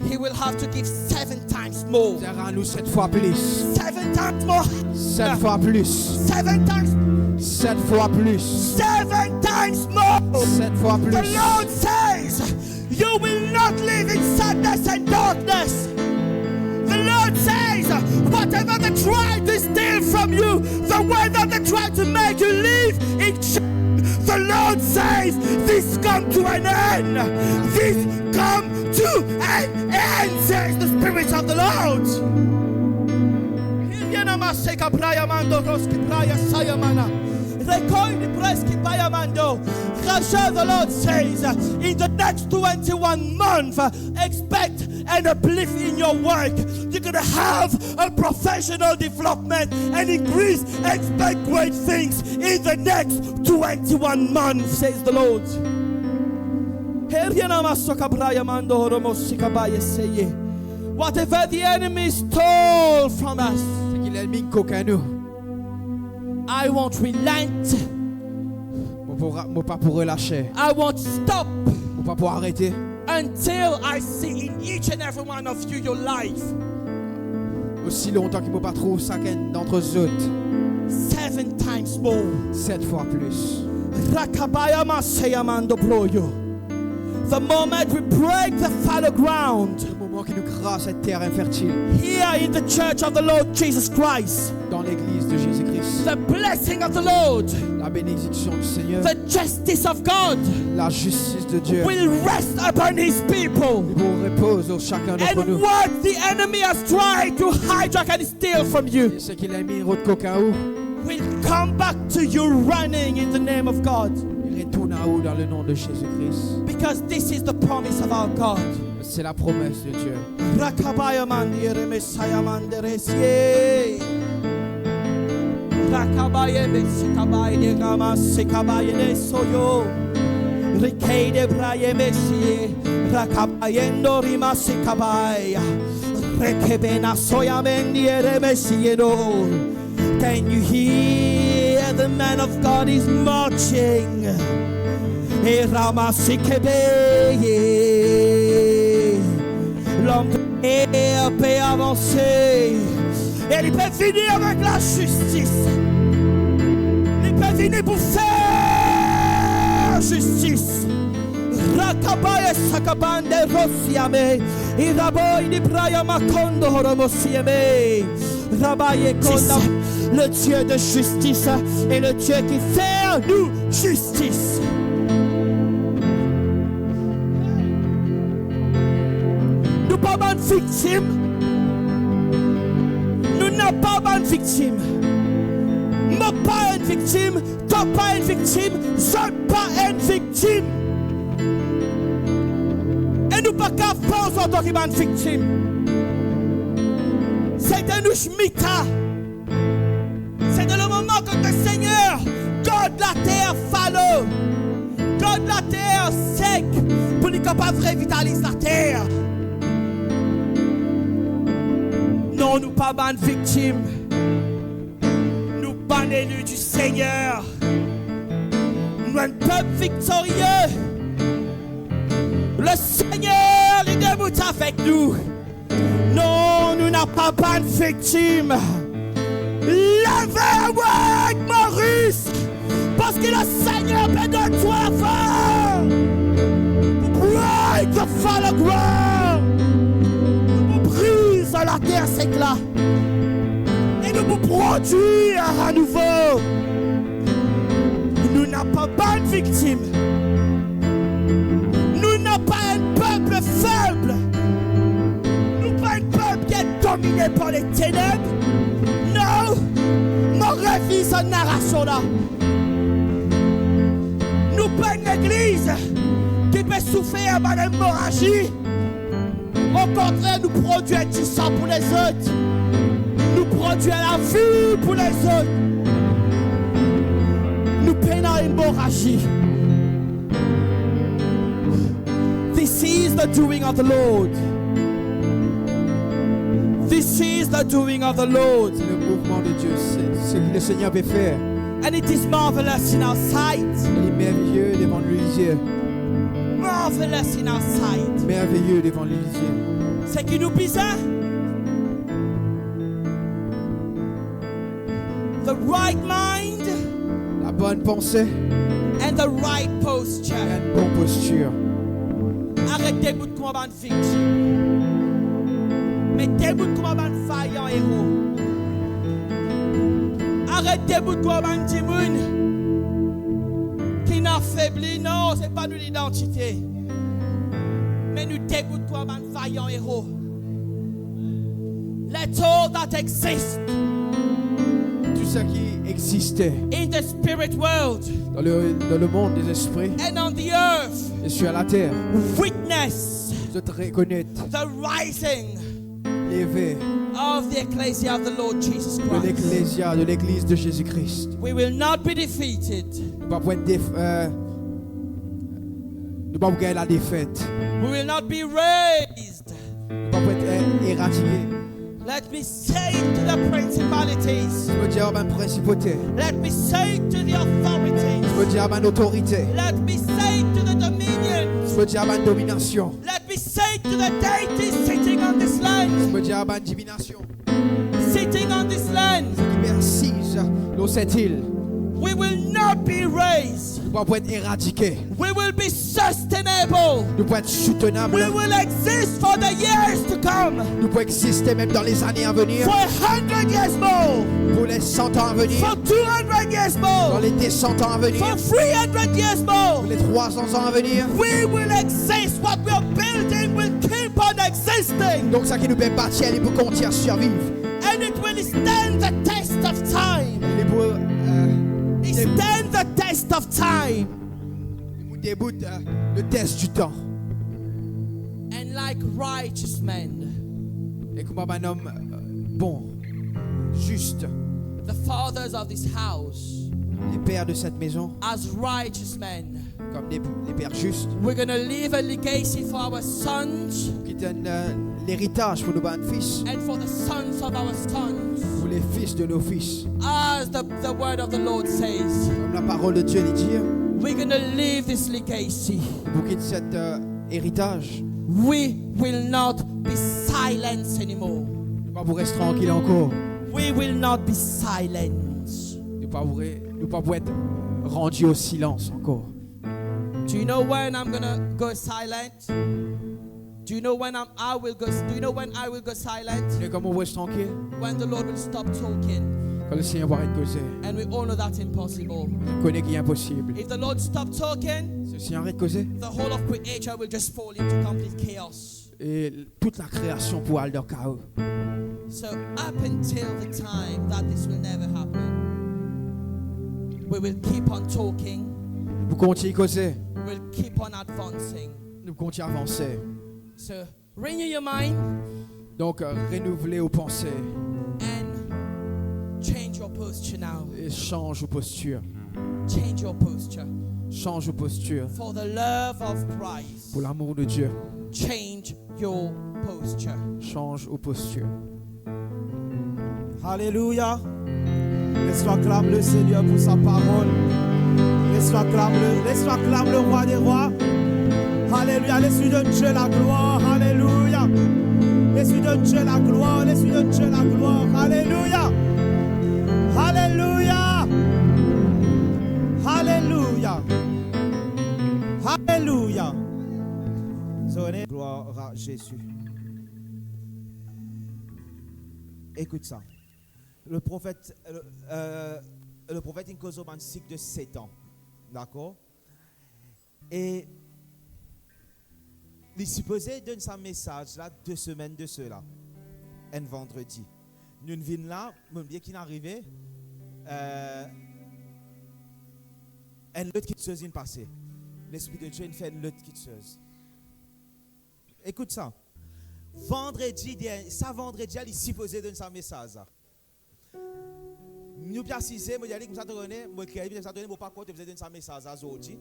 He will have to give seven times more. Li rann ou set fwa plis. Seven times more. Set fwa plis. Seven times. Set fwa plis. Seven times more. Set fwa plis. The Lord says, you will not live in sadness and darkness. The Lord says, whatever they try to steal from you, the way that they try to make you live in shame, the Lord says, this come to an end. This come to an end, says the Spirit of the Lord. Kiriana maseka praya mando roski praya sayamana. Rekoini preski paya mando. Rasha, the Lord says, in the next twenty-one months, expect an uplift in your work. You're gonna have a professional development and increase. Expect great things in the next twenty-one months, says the Lord. Heriana masoka braya mando horomo sikabaya seye. Whatever the enemy stole from us, Seki lennmi kokin nou. I won't relent. Mo pou ra-, mo pa pou relase. I won't stop. Mo pa pou arete. Until I see in each and every one of you your life. Osi lontan ki mo pa trouv sakenn d'antre zot. Seven times more. Set fwa plis. Rakabaya maseya mando broyo. The moment we break the fallow ground, Le moment que nous crasse cette terre infertile, here in the church of the Lord Jesus Christ, dans l'église de Jésus-Christ, the blessing of the Lord, la bénédiction du Seigneur, the justice of God, la justice de Dieu, will rest upon his people. Il vous repose sur chacun d'entre nous. And what the enemy has tried to hijack and steal from you, et ce que l'ennemi rod kokin ou, will come back to you running in the name of God. Il retourne à vous dans le nom de Jésus-Christ. Because this is the promise of our God. C'est la promesse de Dieu. Rakabaya mandiere mesaya manderesie. Rakabaye mesikabaye de rama sikabaye de soyo. Rikei de braye mesie. Rakabayendo rima sikabaya. Rekebena soya mendiere mesie no. Can you hear the man of God is marching? E ramasikebeye. Lom de Dieu pe avanse. E li pe vini avek lazistis. Li pe vini pou fer zistis. Rakabaye sakabande rosiame. Iraboy di braya makondo horomosieme. Rabaye konda. Le Dieu de justice est le Dieu qui fait nous justice. Nou pa bann viktim. Nou napa bann viktim. Mo pa enn viktim, to pa enn viktim, zot pa enn viktim. E nou pa kapav fer zot ki bann viktim. Se de nou shmita. Se de le moman kot Lesegner gard later falo, gard later sek, pou li kapav revitaliz later. Non, nou pa bann viktim. Nou bann eli di Lesegner. Nou enn pep viktorie. Lesegner, li debout avek nou. Non, nou napa bann viktim. Leve avek Moris, parski Lesegner pe donn twa lafor. Break the fallow ground. Nou pou briz later sek la. E nou pou prodwir anouvo. Nou napa bann viktim. Nou napa enn pep feb. Nou pa enn pep ki domine par leteneb. Non, mo refiz sa narasion la. Nou pa enn legliz ki pe soufer bann emorazi. Okontrer, nou prodwir disan pou lezot. Nou prodwir lavi pou lezot. Nou pena emorazi. This is the doing of the Lord. This is the doing of the Lord. C'est le mouvement de Dieu, c'est ce que le Seigneur veut faire. And it is marvelous in our sight. Il est merveilleux devant nos yeux. Marvelous in our sight. Merveilleux devant nos yeux. Seki nou bizin? The right mind. La bonne pensée. And the right posture. Et une bonne posture. Aret debout kouma bann viktim. Me debout kouma bann vayan ero. Aret debout kouma bann dimoun ki ena febli. Non, se pa nou lidantite. Me nou debout kouma bann vayan ero. Let all that exists, tout ce qui existait, in the spirit world, dans le, dans le monde des esprits, and on the earth, et sur la terre, witness, doit reconnaître, the rising, lever, of the ecclesia of the Lord Jesus Christ, de l'ecclesia, de l'église de Jésus-Christ. We will not be defeated. Nou pa pou et def-, euh, nou pa pou gagn ladefet. We will not be raised. Nou pa pou et, euh, eratike. Let me say it to the principalities. Mo dir ar bann prinsipote. Let me say it to the authorities. Mo dir ar bann otorite. Let me say it to the dominions. Mo dir ar bann dominasion. Let me say it to the deities sitting on this land. Mo dir ar bann diminasion. Sitting on this land. Ki pe asiz lor set il. We will not be raised. Pou, pou et eradike. We will be sustainable. Nou pou et soutenab. We will exist for the years to come. Nou pou egziste mem dan lezane a venir. For a hundred years more. Pou le san an a venir. For two hundred years more. Dan le de san an a venir. For three hundred years more. Pou le trwa san an a venir. We will exist. What we are building will keep on existing. Donk seki nou pe batir, li pou kontign a sirviv. And it will stand the test of time. Li pou, euh, stand the test of time. Li pou debout, euh, le test du temps. And like righteous men, e kouma bann om, euh, bon, zis, the fathers of this house, les pères de cette maison, as righteous men, comme des, des pères justes, we're gonna leave a legacy for our sons, ki donn, euh, leritaz pou nou bann fis, and for the sons of our sons, pou le fis de nou fis. As the, the word of the Lord says, kouma laparol de Die li dir, we're gonna leave this legacy. Pou kit set, euh, eritaz. We will not be silenced anymore. Nou pa pou res trankil ankor. We will not be silenced. Nou pa pou re-, nou pa pou et randi o silans ankor. Do you know when I'm gonna go silent? Do you know when I'm, I will go, do you know when I will go silent? Ou kone kouma ou res trankil? When the Lord will stop talking. Kan Lesegner pou aret koze. And we all know that's impossible. Nou kone ki inposib. If the Lord stopped talking, si Lesegner aret koze, the whole of creation will just fall into complete chaos. E tout lakreasion pou al dan kao. So up until the time that this will never happen, we will keep on talking. Nou pou kontign koze. We will keep on advancing. Nou pou kontign avanse. So renew your mind. Donk, euh, renouvle ou panse. And change your posture now. E sanz ou postir. Change your posture. Sanz ou postir. For the love of Christ. Pou lamour de Die. Change your posture. Sanz ou postir. Alléluia. Laisse-nous acclamer le Seigneur pour sa parole. Laisse-nous acclamer le, laisse-nous acclamer le Roi des Rois. Alléluia. Laisse-lui donner Dieu la gloire. Alléluia. Laisse-lui donner Dieu la gloire. Laisse-lui donner Dieu la gloire. Alléluia. Alléluia. Alléluia. Alléluia. Gloire à Jésus. Écoute ça. Le profet, euh, euh, le profet inn koz lor bann sik de set an. Dakor? E li sipoze donn sa mesaz la de semenn de sela, enn vandredi. Nou'nn vinn la, mo'nn bliye ki'nn arive, euh, enn lot kiksoz inn pase. Lespri de Die inn fer enn lot kiksoz. Ekout sa. Vandredi dernie, sa vandredi la, li sipoze donn sa mesaz la. Nou pe asize, mo dir li koumsa, to kone, mo ekrir li koumsa, to kone, mo pa krwar to bizin donn sa mesaz la zordi.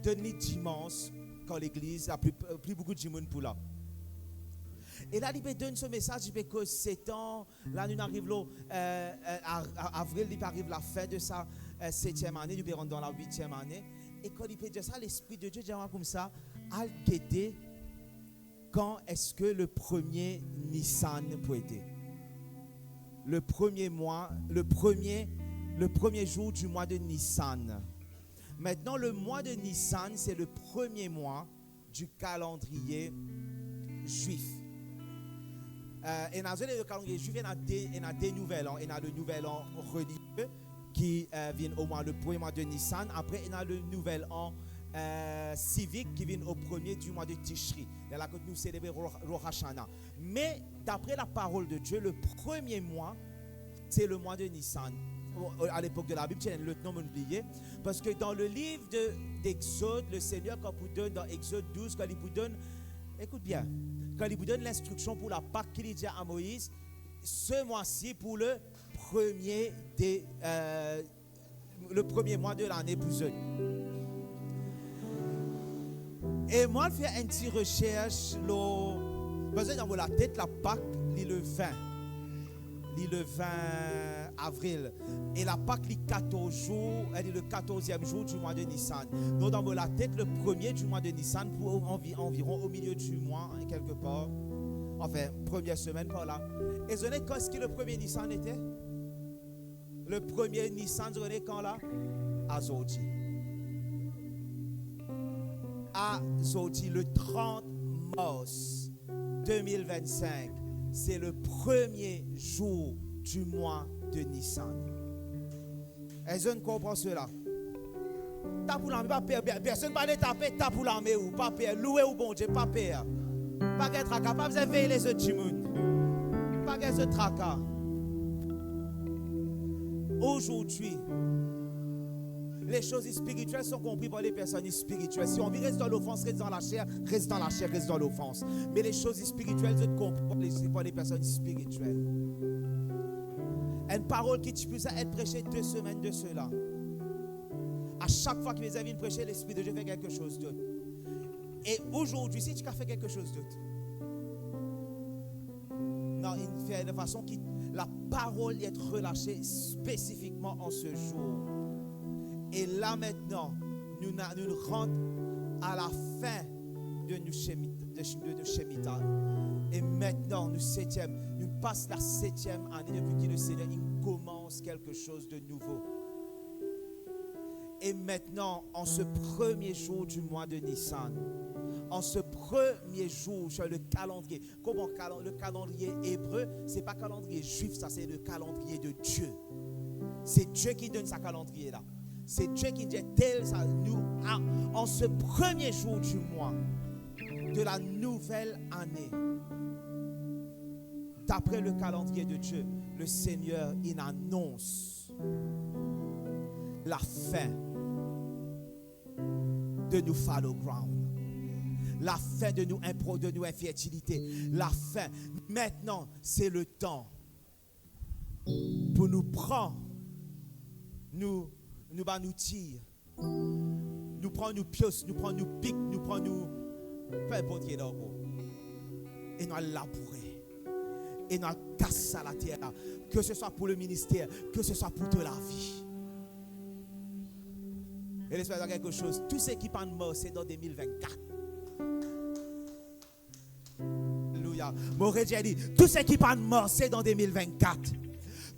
Donn li dimans, kan legliz la pli, pli boukou dimoun pou la. E la, li pe donn so mesaz, li pe koz set an, la, nou ariv lor, euh, euh, a-, a-, avril, li pe ariv lafin de sa, euh, setiem ane, nou pe rant dan lawitiem ane. E kan li pe dir sa, Lespri de Die dir mwa koumsa, al gete kan eski le premie Nisan pou ete. Le premie mwa, le premie, le premie zour di mwa de Nisan. Maintenant, le mois de Nissan, c'est le premier mois du calendrier juif. Euh, ena zot le calendrier juif, ena de, ena de nouvel an, ena le nouvel an religieux ki, euh, vinn o mwa le premie mwa de Nissan, apre ena le nouvel an, euh, sivik ki vinn o premie di mwa de Tishri. Lerla kot nou selebre Ro-, Rosh Hashanah. Me dapre laparol de Die, le premie mwa, se le mwa de Nisan. O, o, a lepok de Labib, ti ena enn lot nom, mo'nn bliye. Parski dan le liv de, Dexod, Lesegner, kan pou donn dan Exod douz, kan li pou donn, ekout bien, kan li pou donn linstriksion pou Lapak, ki li dir a Moiz, se mwa si pou le premie de, euh, le premie mwa de lane pou zot. E mwa, al fer enn ti resers lor, parski dan mo latet, Lapak, li le vin. Li le vin avril. E Lapak, li katorz zour, eh, li le katorziem zour di mwa de Nisan. Donk, dan mo latet, le premie di mwa de Nisan pou anvi-, anviron o milieu di mwa, kelkepar. Anfin, premie semenn par la. E zot kone kan eski le premie Nisan ete? Le premie Nisan, zot kone kan la? Azordi. Azordi, le trant mars deux mille vingt-cinq, c'est le premier jour du mois de Nissan. Est-ce que vous comprenez cela? Tap ou lame, pa per. Pe-, personn pa le tape, tap ou lame ou, pa per. Loue ou Bondie, pa per. Pa gagn traka, pa bizin vey lezot dimoun. Pa gagn zot traka. Aujourd'hui, les choses spirituelles sont comprises par les personnes spirituelles. Si ou anvi res dan lofans, res dan laser, res dan laser, res dan lofans. Me les choses spirituelles, zot konpran par les, par les personnes spirituelles. Enn parol ki ti pou sa et prese de semenn de sela. A sak fwa ki Mezaya vinn prese, Lespri de Die fer kiksoz dot. E azordi, si ti kav fer kiksoz dot, non, inn fer de fason ki laparol li et relase spesifikman an se zour. E la, aster, nou, nou, nou rant a lafin de nou shemit-, de, de nou Shemitah. E aster, nou setiem, nou pas lasetiem ane depi ki Lesegner inn koumans kiksoz de nouvo. E aster, an se premie zour di mwa de Nissan, an se premie zour sur le kalandriye, kouma kalan-, le kalandriye ebre, se pa kalandriye zwif, sa se le kalandriye de Die. Se Die ki donn sa kalandriye la. Se Die ki dir tel sa, nou, a, an se premie zour di mwa de la nouvel ane, dapre le kalandriye de Die, Lesegner inn anons lafin de nou fallow ground, lafin de nou inpro-, de nou infertilite, lafin. Aster, se letan pou nou pran nou, nou bann zouti, nou pran nou pios, nou pran nou pik, nou pran nou, pe inport ki ena ankor, e nou al laboure, e nou al kas sa later la, ke se swa pou le minister, ke se swa pou to lavi. E les mo dir kiksoz, tou seki pa'nn marse dan de mil vennkat, aleluya. Mo redir li, tou seki pa'nn marse dan de mil vennkat,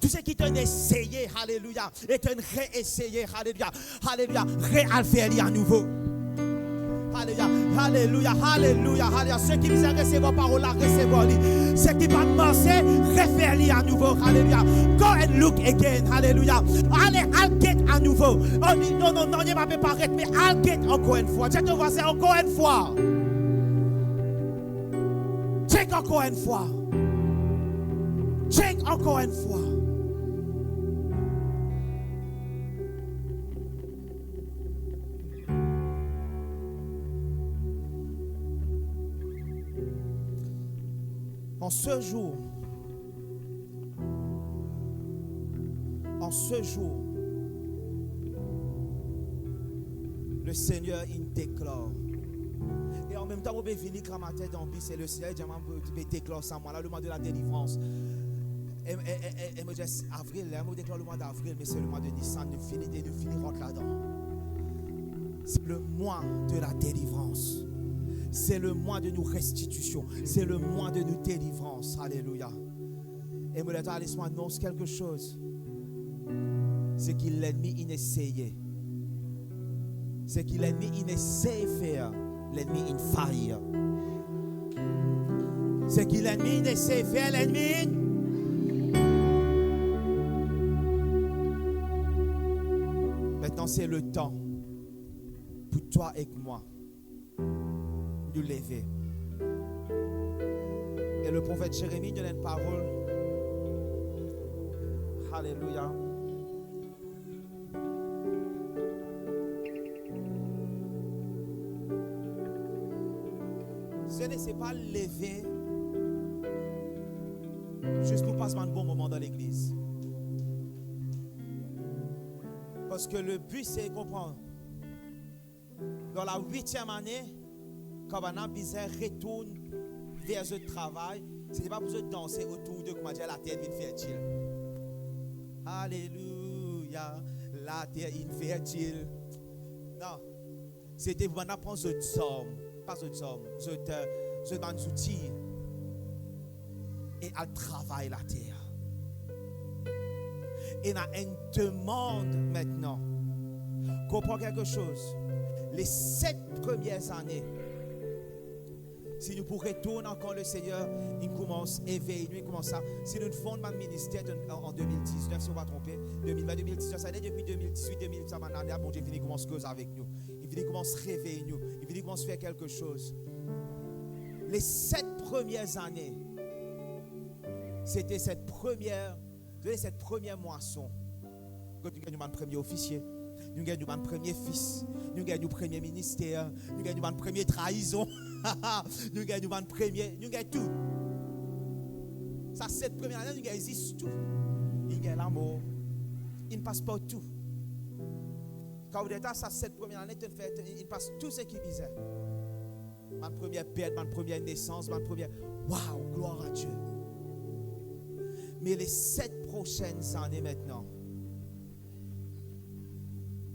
tou seki to'nn eseye, aleluya, e to'nn reeseye, aleluya, aleluya, re-al fer li anouvo. Aleluya, aleluya, aleluya, aleluya. Seki bizin resevwar parol la, resevwar li. Seki pa'nn marse, refer li anouvo, aleluya. Go and look again, aleluya. Ale, al get anouvo. Oh, li, non, non, non, li pa pe paret, me al get ankor enn fwa. Dir to vwazin ankor enn fwa. Check ankor enn fwa. Check ankor enn fwa. An se zour, an se zour, Lesegner inn deklar. E an mem tan, mo pe vini gramatin dan bis, e Lesegner dir mwa, mo pe deklar sa, mwa la, le mwa de la delivrans. E, e, e, e, e mo dir, avril, la, mo deklar le mwa davril, me se le mwa de Nisan, nou fini, nou fini rant ladan. C'est le mois de la délivrance. C'est le mois de nou restitision. C'est le mois de nou delivrans. Aleluya. E mo le tan, les mo anons kiksoz. Seki lennmi inn eseye, seki lennmi inn esey fer, lennmi inn fay. Seki lennmi inn esey fer, lennmi inn. Aster, se letan pou twa ek mwa nou leve. E le profet Zeremi donn enn parol. Aleluya. Se ne, se pa leve zis pou pas bann bon moman dan legliz. Parski le bi, se konpran, dan la witiem ane, kan bann la bizin retourn ver zot travay, se pa pou zot danse otour de, koumadir, later vinn fertil. Aleluya, later inn fertil. Non, se te pou bann la pran zot zarm, pa zot zarm, zot, eh, zot bann zouti, e al travay later. Ena enn demann aster. Konpran kiksoz. Les sept premières années, si nou pou retourn ankor, Lesegner inn koumans evey nou, inn koumans sa. Si nou fonn bann minister an, an de mil diznef, si mo pa tronpe, de mil ven, de mil diznef, sa depi de mil dizuit, de mil, sa bann lane la, Bondie fini koumans koz avek nou. Li fini koumans revey nou. Li fini koumans fer kelke soz. Les sept premières années, c'était cette première, c'était cette première moisson. Kot nou gagn nou bann premie ofisie, nou gagn nou bann premie fis, nou gagn nou premie minister, nou gagn nou bann premie traizon, nou gagn nou bann premie, nou gagn tou. Sa set premie lane, nou gagn zis tou. Nou gagn lamor. Nou pas par tou. Kan ou dan sa set premie lane, to fer, to, nou pas tou seki bizin. Bann premie pert, bann premie nesans, bann premie... Waouh, gloire à Dieu. Mais les sept prochaines années maintenant,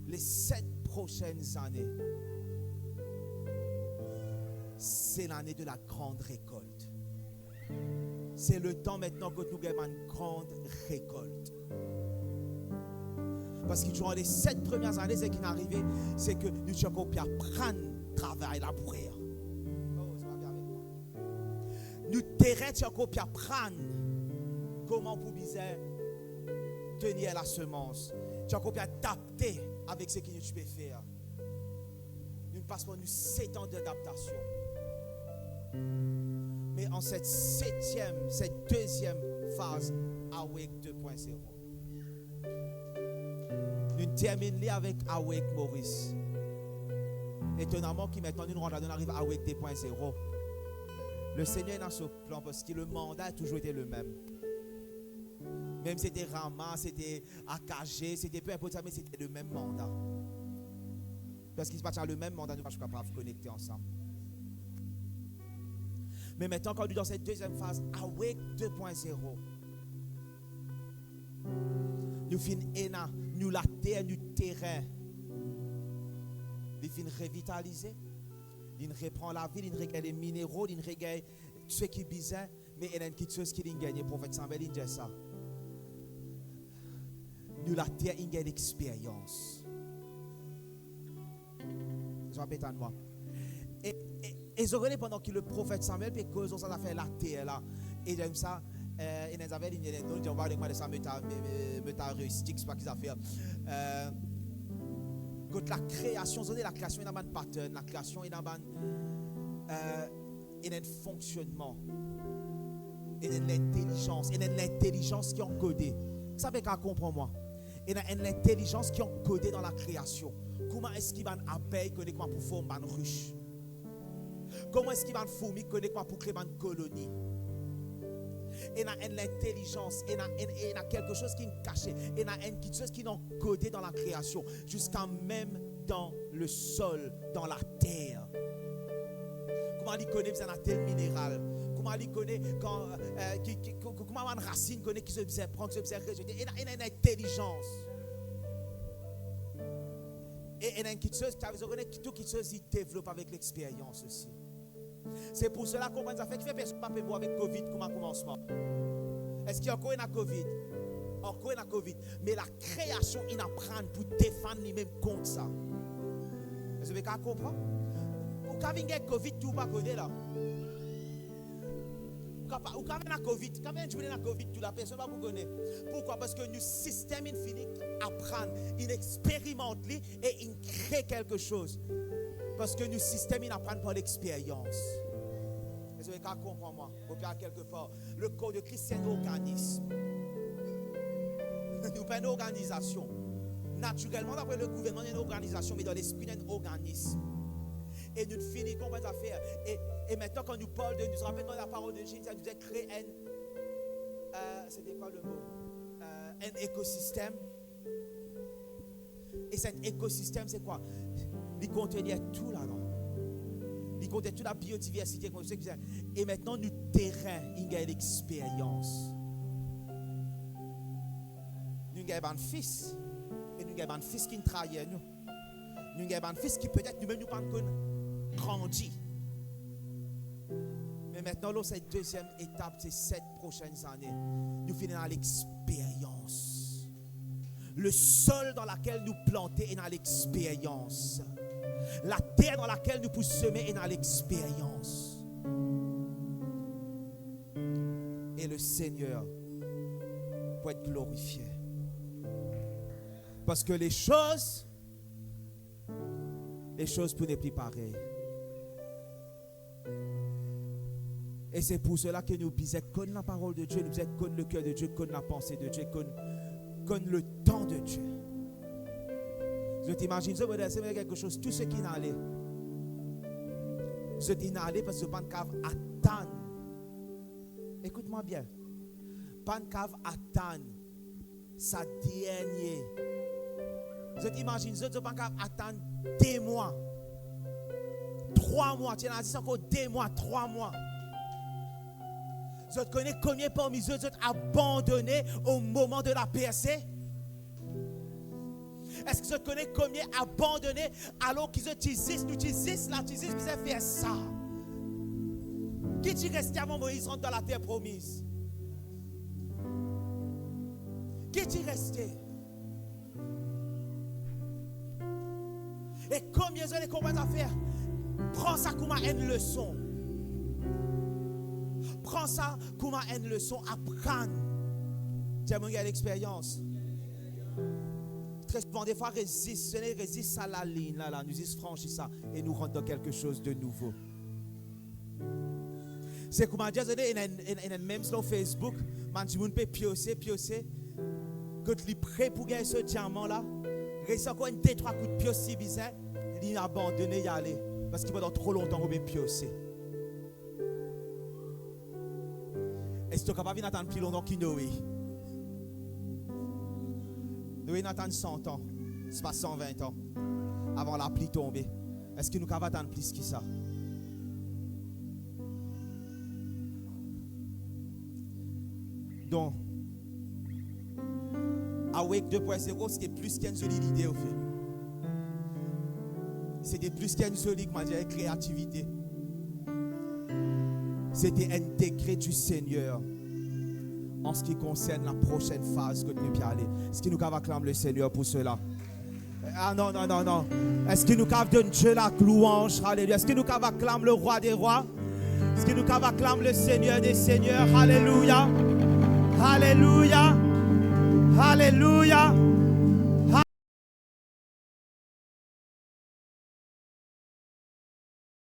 les sept prochaines années, c'est l'année de la grande récolte. C'est le temps maintenant kot nou gagn bann grande récolte. Parski durant les sept premières années, seki inn arive, se ke nou ti ankor pe aprann travay labourer. Oh, se pa bien avek mwa. Nou teren ti ankor pe aprann kouma pou bizin tenir lasemans. Ti ankor pe adapte avek seki nou ti pe fer. Nou pas par nou set an d'adaptation. Mais en cette septième, cette deuxième phase, Awake deux point zéro, nou terminn li avek Awake Maurice. Etonaman ki aster nou rant ladan, nou ariv Awake deux point zéro. Lesegner ena so plan, parski le mandat a touzour ete le mem. Mem si ete Rama, si ete A K G, si ete, pe inport sa, me si ete le mem mandat. Parski si pa ti ena le mem mandat, nou pa ti kapav konekte ansam. Me aster, kan nou dan set deziem faz, Awake deux point zéro, nou finn ena, nou later, nou teren, li finn revitalize, li repran lavi, li regagn le minero, li regagn tou seki bizin, me ena enn kiksoz ki linn gagne, Profet Samuel inn dir sa. Nou later inn gagn lexperyans. Zot pe tann mwa. E, e, e zot kone pandan ki le Profet Samuel pe koz lor sa zafer later la, e li dir sa, eh, ena enn zafer, li, li, li, li, li, li, li, sa, me ta, me, me, me ta reisi, pa ki zafer. Eh, kot lakreasion, zot kone lakreasion ena bann pattern, lakreasion ena bann, eh, ena enn fonksionnman, ena enn lintelizans, ena enn lintelizans ki ankode. Sa pe kapav konpran mwa? Ena enn lintelizans ki ankode dan lakreasion. Kouma eski bann abey kone kouma pou form bann ris? Kouma eski bann fourmi kone kouma pou kre bann koloni? Ena enn lintelizans, ena, ena, ena kelke soz ki kase, ena enn kiksoz ki ankode dan lakreasion, ziska mem dan le sol, dan later. Kouma li kone bizin ena tel mineral? Kouma li kone kan, eh, ki, ki, ko-, ko-, kouma bann rasinn kone ki zot bizin pran, ki zot bizin rezete? Ena, ena, ena enn lintelizans. E ena enn kiksoz, sa ve dir kone ki tou kiksoz li devlop avek lexperyans osi. Se pou sela, konpran sa, fer ki fer personn pa pe mor avek covid kouma komansman. Eski ankor ena covid? Ankor ena covid. Me lakreasion inn aprann pou defann limem kont sa. Eski zot pe kapav konpran? Ou kapav vinn gagn covid tou ou pa kone la. Ou kapav, ou kapav ena covid, kapav enn dimoun ena covid tou la, personn pa pou kone. Poukwa? Parski nou sistem inn fini aprann, inn experimant li e inn kre kelke soz. Parski nou sistem inn aprann par lexperyans. Eski zot pe kapav konpran mwa? Ou pe al kelke par. Le corps de Christ, c'est un organisme. Nou pa enn organizasion. Natirelman, dapre le gouvernman, enn organizasion, me dan lespri, enn organism. E nou fini konpran zafer. E, e aster, kan nou parl de, nou rapel kan la parol de Zeezi, nou dir kre enn, eh, c'était quoi le mot? Eh, enn ekosistem. E sa enn ekosistem, se kwa? Li kontenir tou ladan. Li kontenir tou labiodiversite, kontenir seki bizin. E aster, nou teren inn gagn lexperyans. Nou gagn bann fis. E nou gagn bann fis ki trair nou. Nou gagn bann fis ki petet noumem nou pa konn grandi. Me aster, lor set deziem etap, se set prosenn ane, nou finn ena lexperyans. Le sol dan lakel nou plante ena lexperyans. La terre dans laquelle nous pouvons semer et dans l'expérience. Et le Seigneur peut être glorifié. Parce que les choses, les choses pour ne plus pareil. E se pou sela ke nou bizin konn laparol de Die, nou bizin konn leker de Die, konn lapanse de Die, konn, konn letan de Die. Zot imazinn zot, mo dir zot, me kiksoz, tou seki inn ale, zot inn ale parski zot pa'nn kav atann. Ekout mwa bien. Pa'nn kav atann sa dernie. Zot imazinn zot, zot pa'nn kav atann de mwa, trwa mwa, ti ena zis ankor de mwa, trwa mwa. Zot kone konbien parmi zot, zot abandone au moment de la percée? Eski zot kone konbien abandone alor ki zot ti zis, nou ti zis la, ti zis bizin fer sa? Ki ti reste avan Moiz rant dan later promiz? Ki ti reste? E konbien zot ena konpran zafer? Pran sa kouma enn leson. Pran sa kouma enn leson, aprann. Dir mo gagn lexperyans. Tre souvan, defwa, rezis, se ne rezis sa lalign la, la, nou zis fransi sa e nou rant dan kiksoz de nouvo. Se kouma dir zot, ena, ena, ena enn mem lor Facebook, bann dimoun pe piose, piose, kot li pre pou gagn so diaman la, res ankor enn de trwa kout pios li bizin, li abandone, li ale, parski pandan tro lontan mo pe piose. Eski to kapav vinn atann pli lontan ki Noe? Noe inn atann san an, sipa san vin an, avan lapli tonbe. Eski nou kapav atann plis ki sa? Donk, Awake de pwin zero, se te plis ki enn zoli lide, ofer. Se te plis ki enn zoli, kouma dir, kreativite. Se te enn dekre di Segner an se ki konsern la prosenn faz kot nou pe ale. Eski nou kapav aklam Lesegner pou sela? Ah, non, non, non, non. Eski nou kapav donn Die lalouanz? Alelouya. Eski nou kapav aklam le Roi des rois? Eski nou kapav aklam le Seigneur des seigneurs? Alelouya. Alelouya. Alelouya.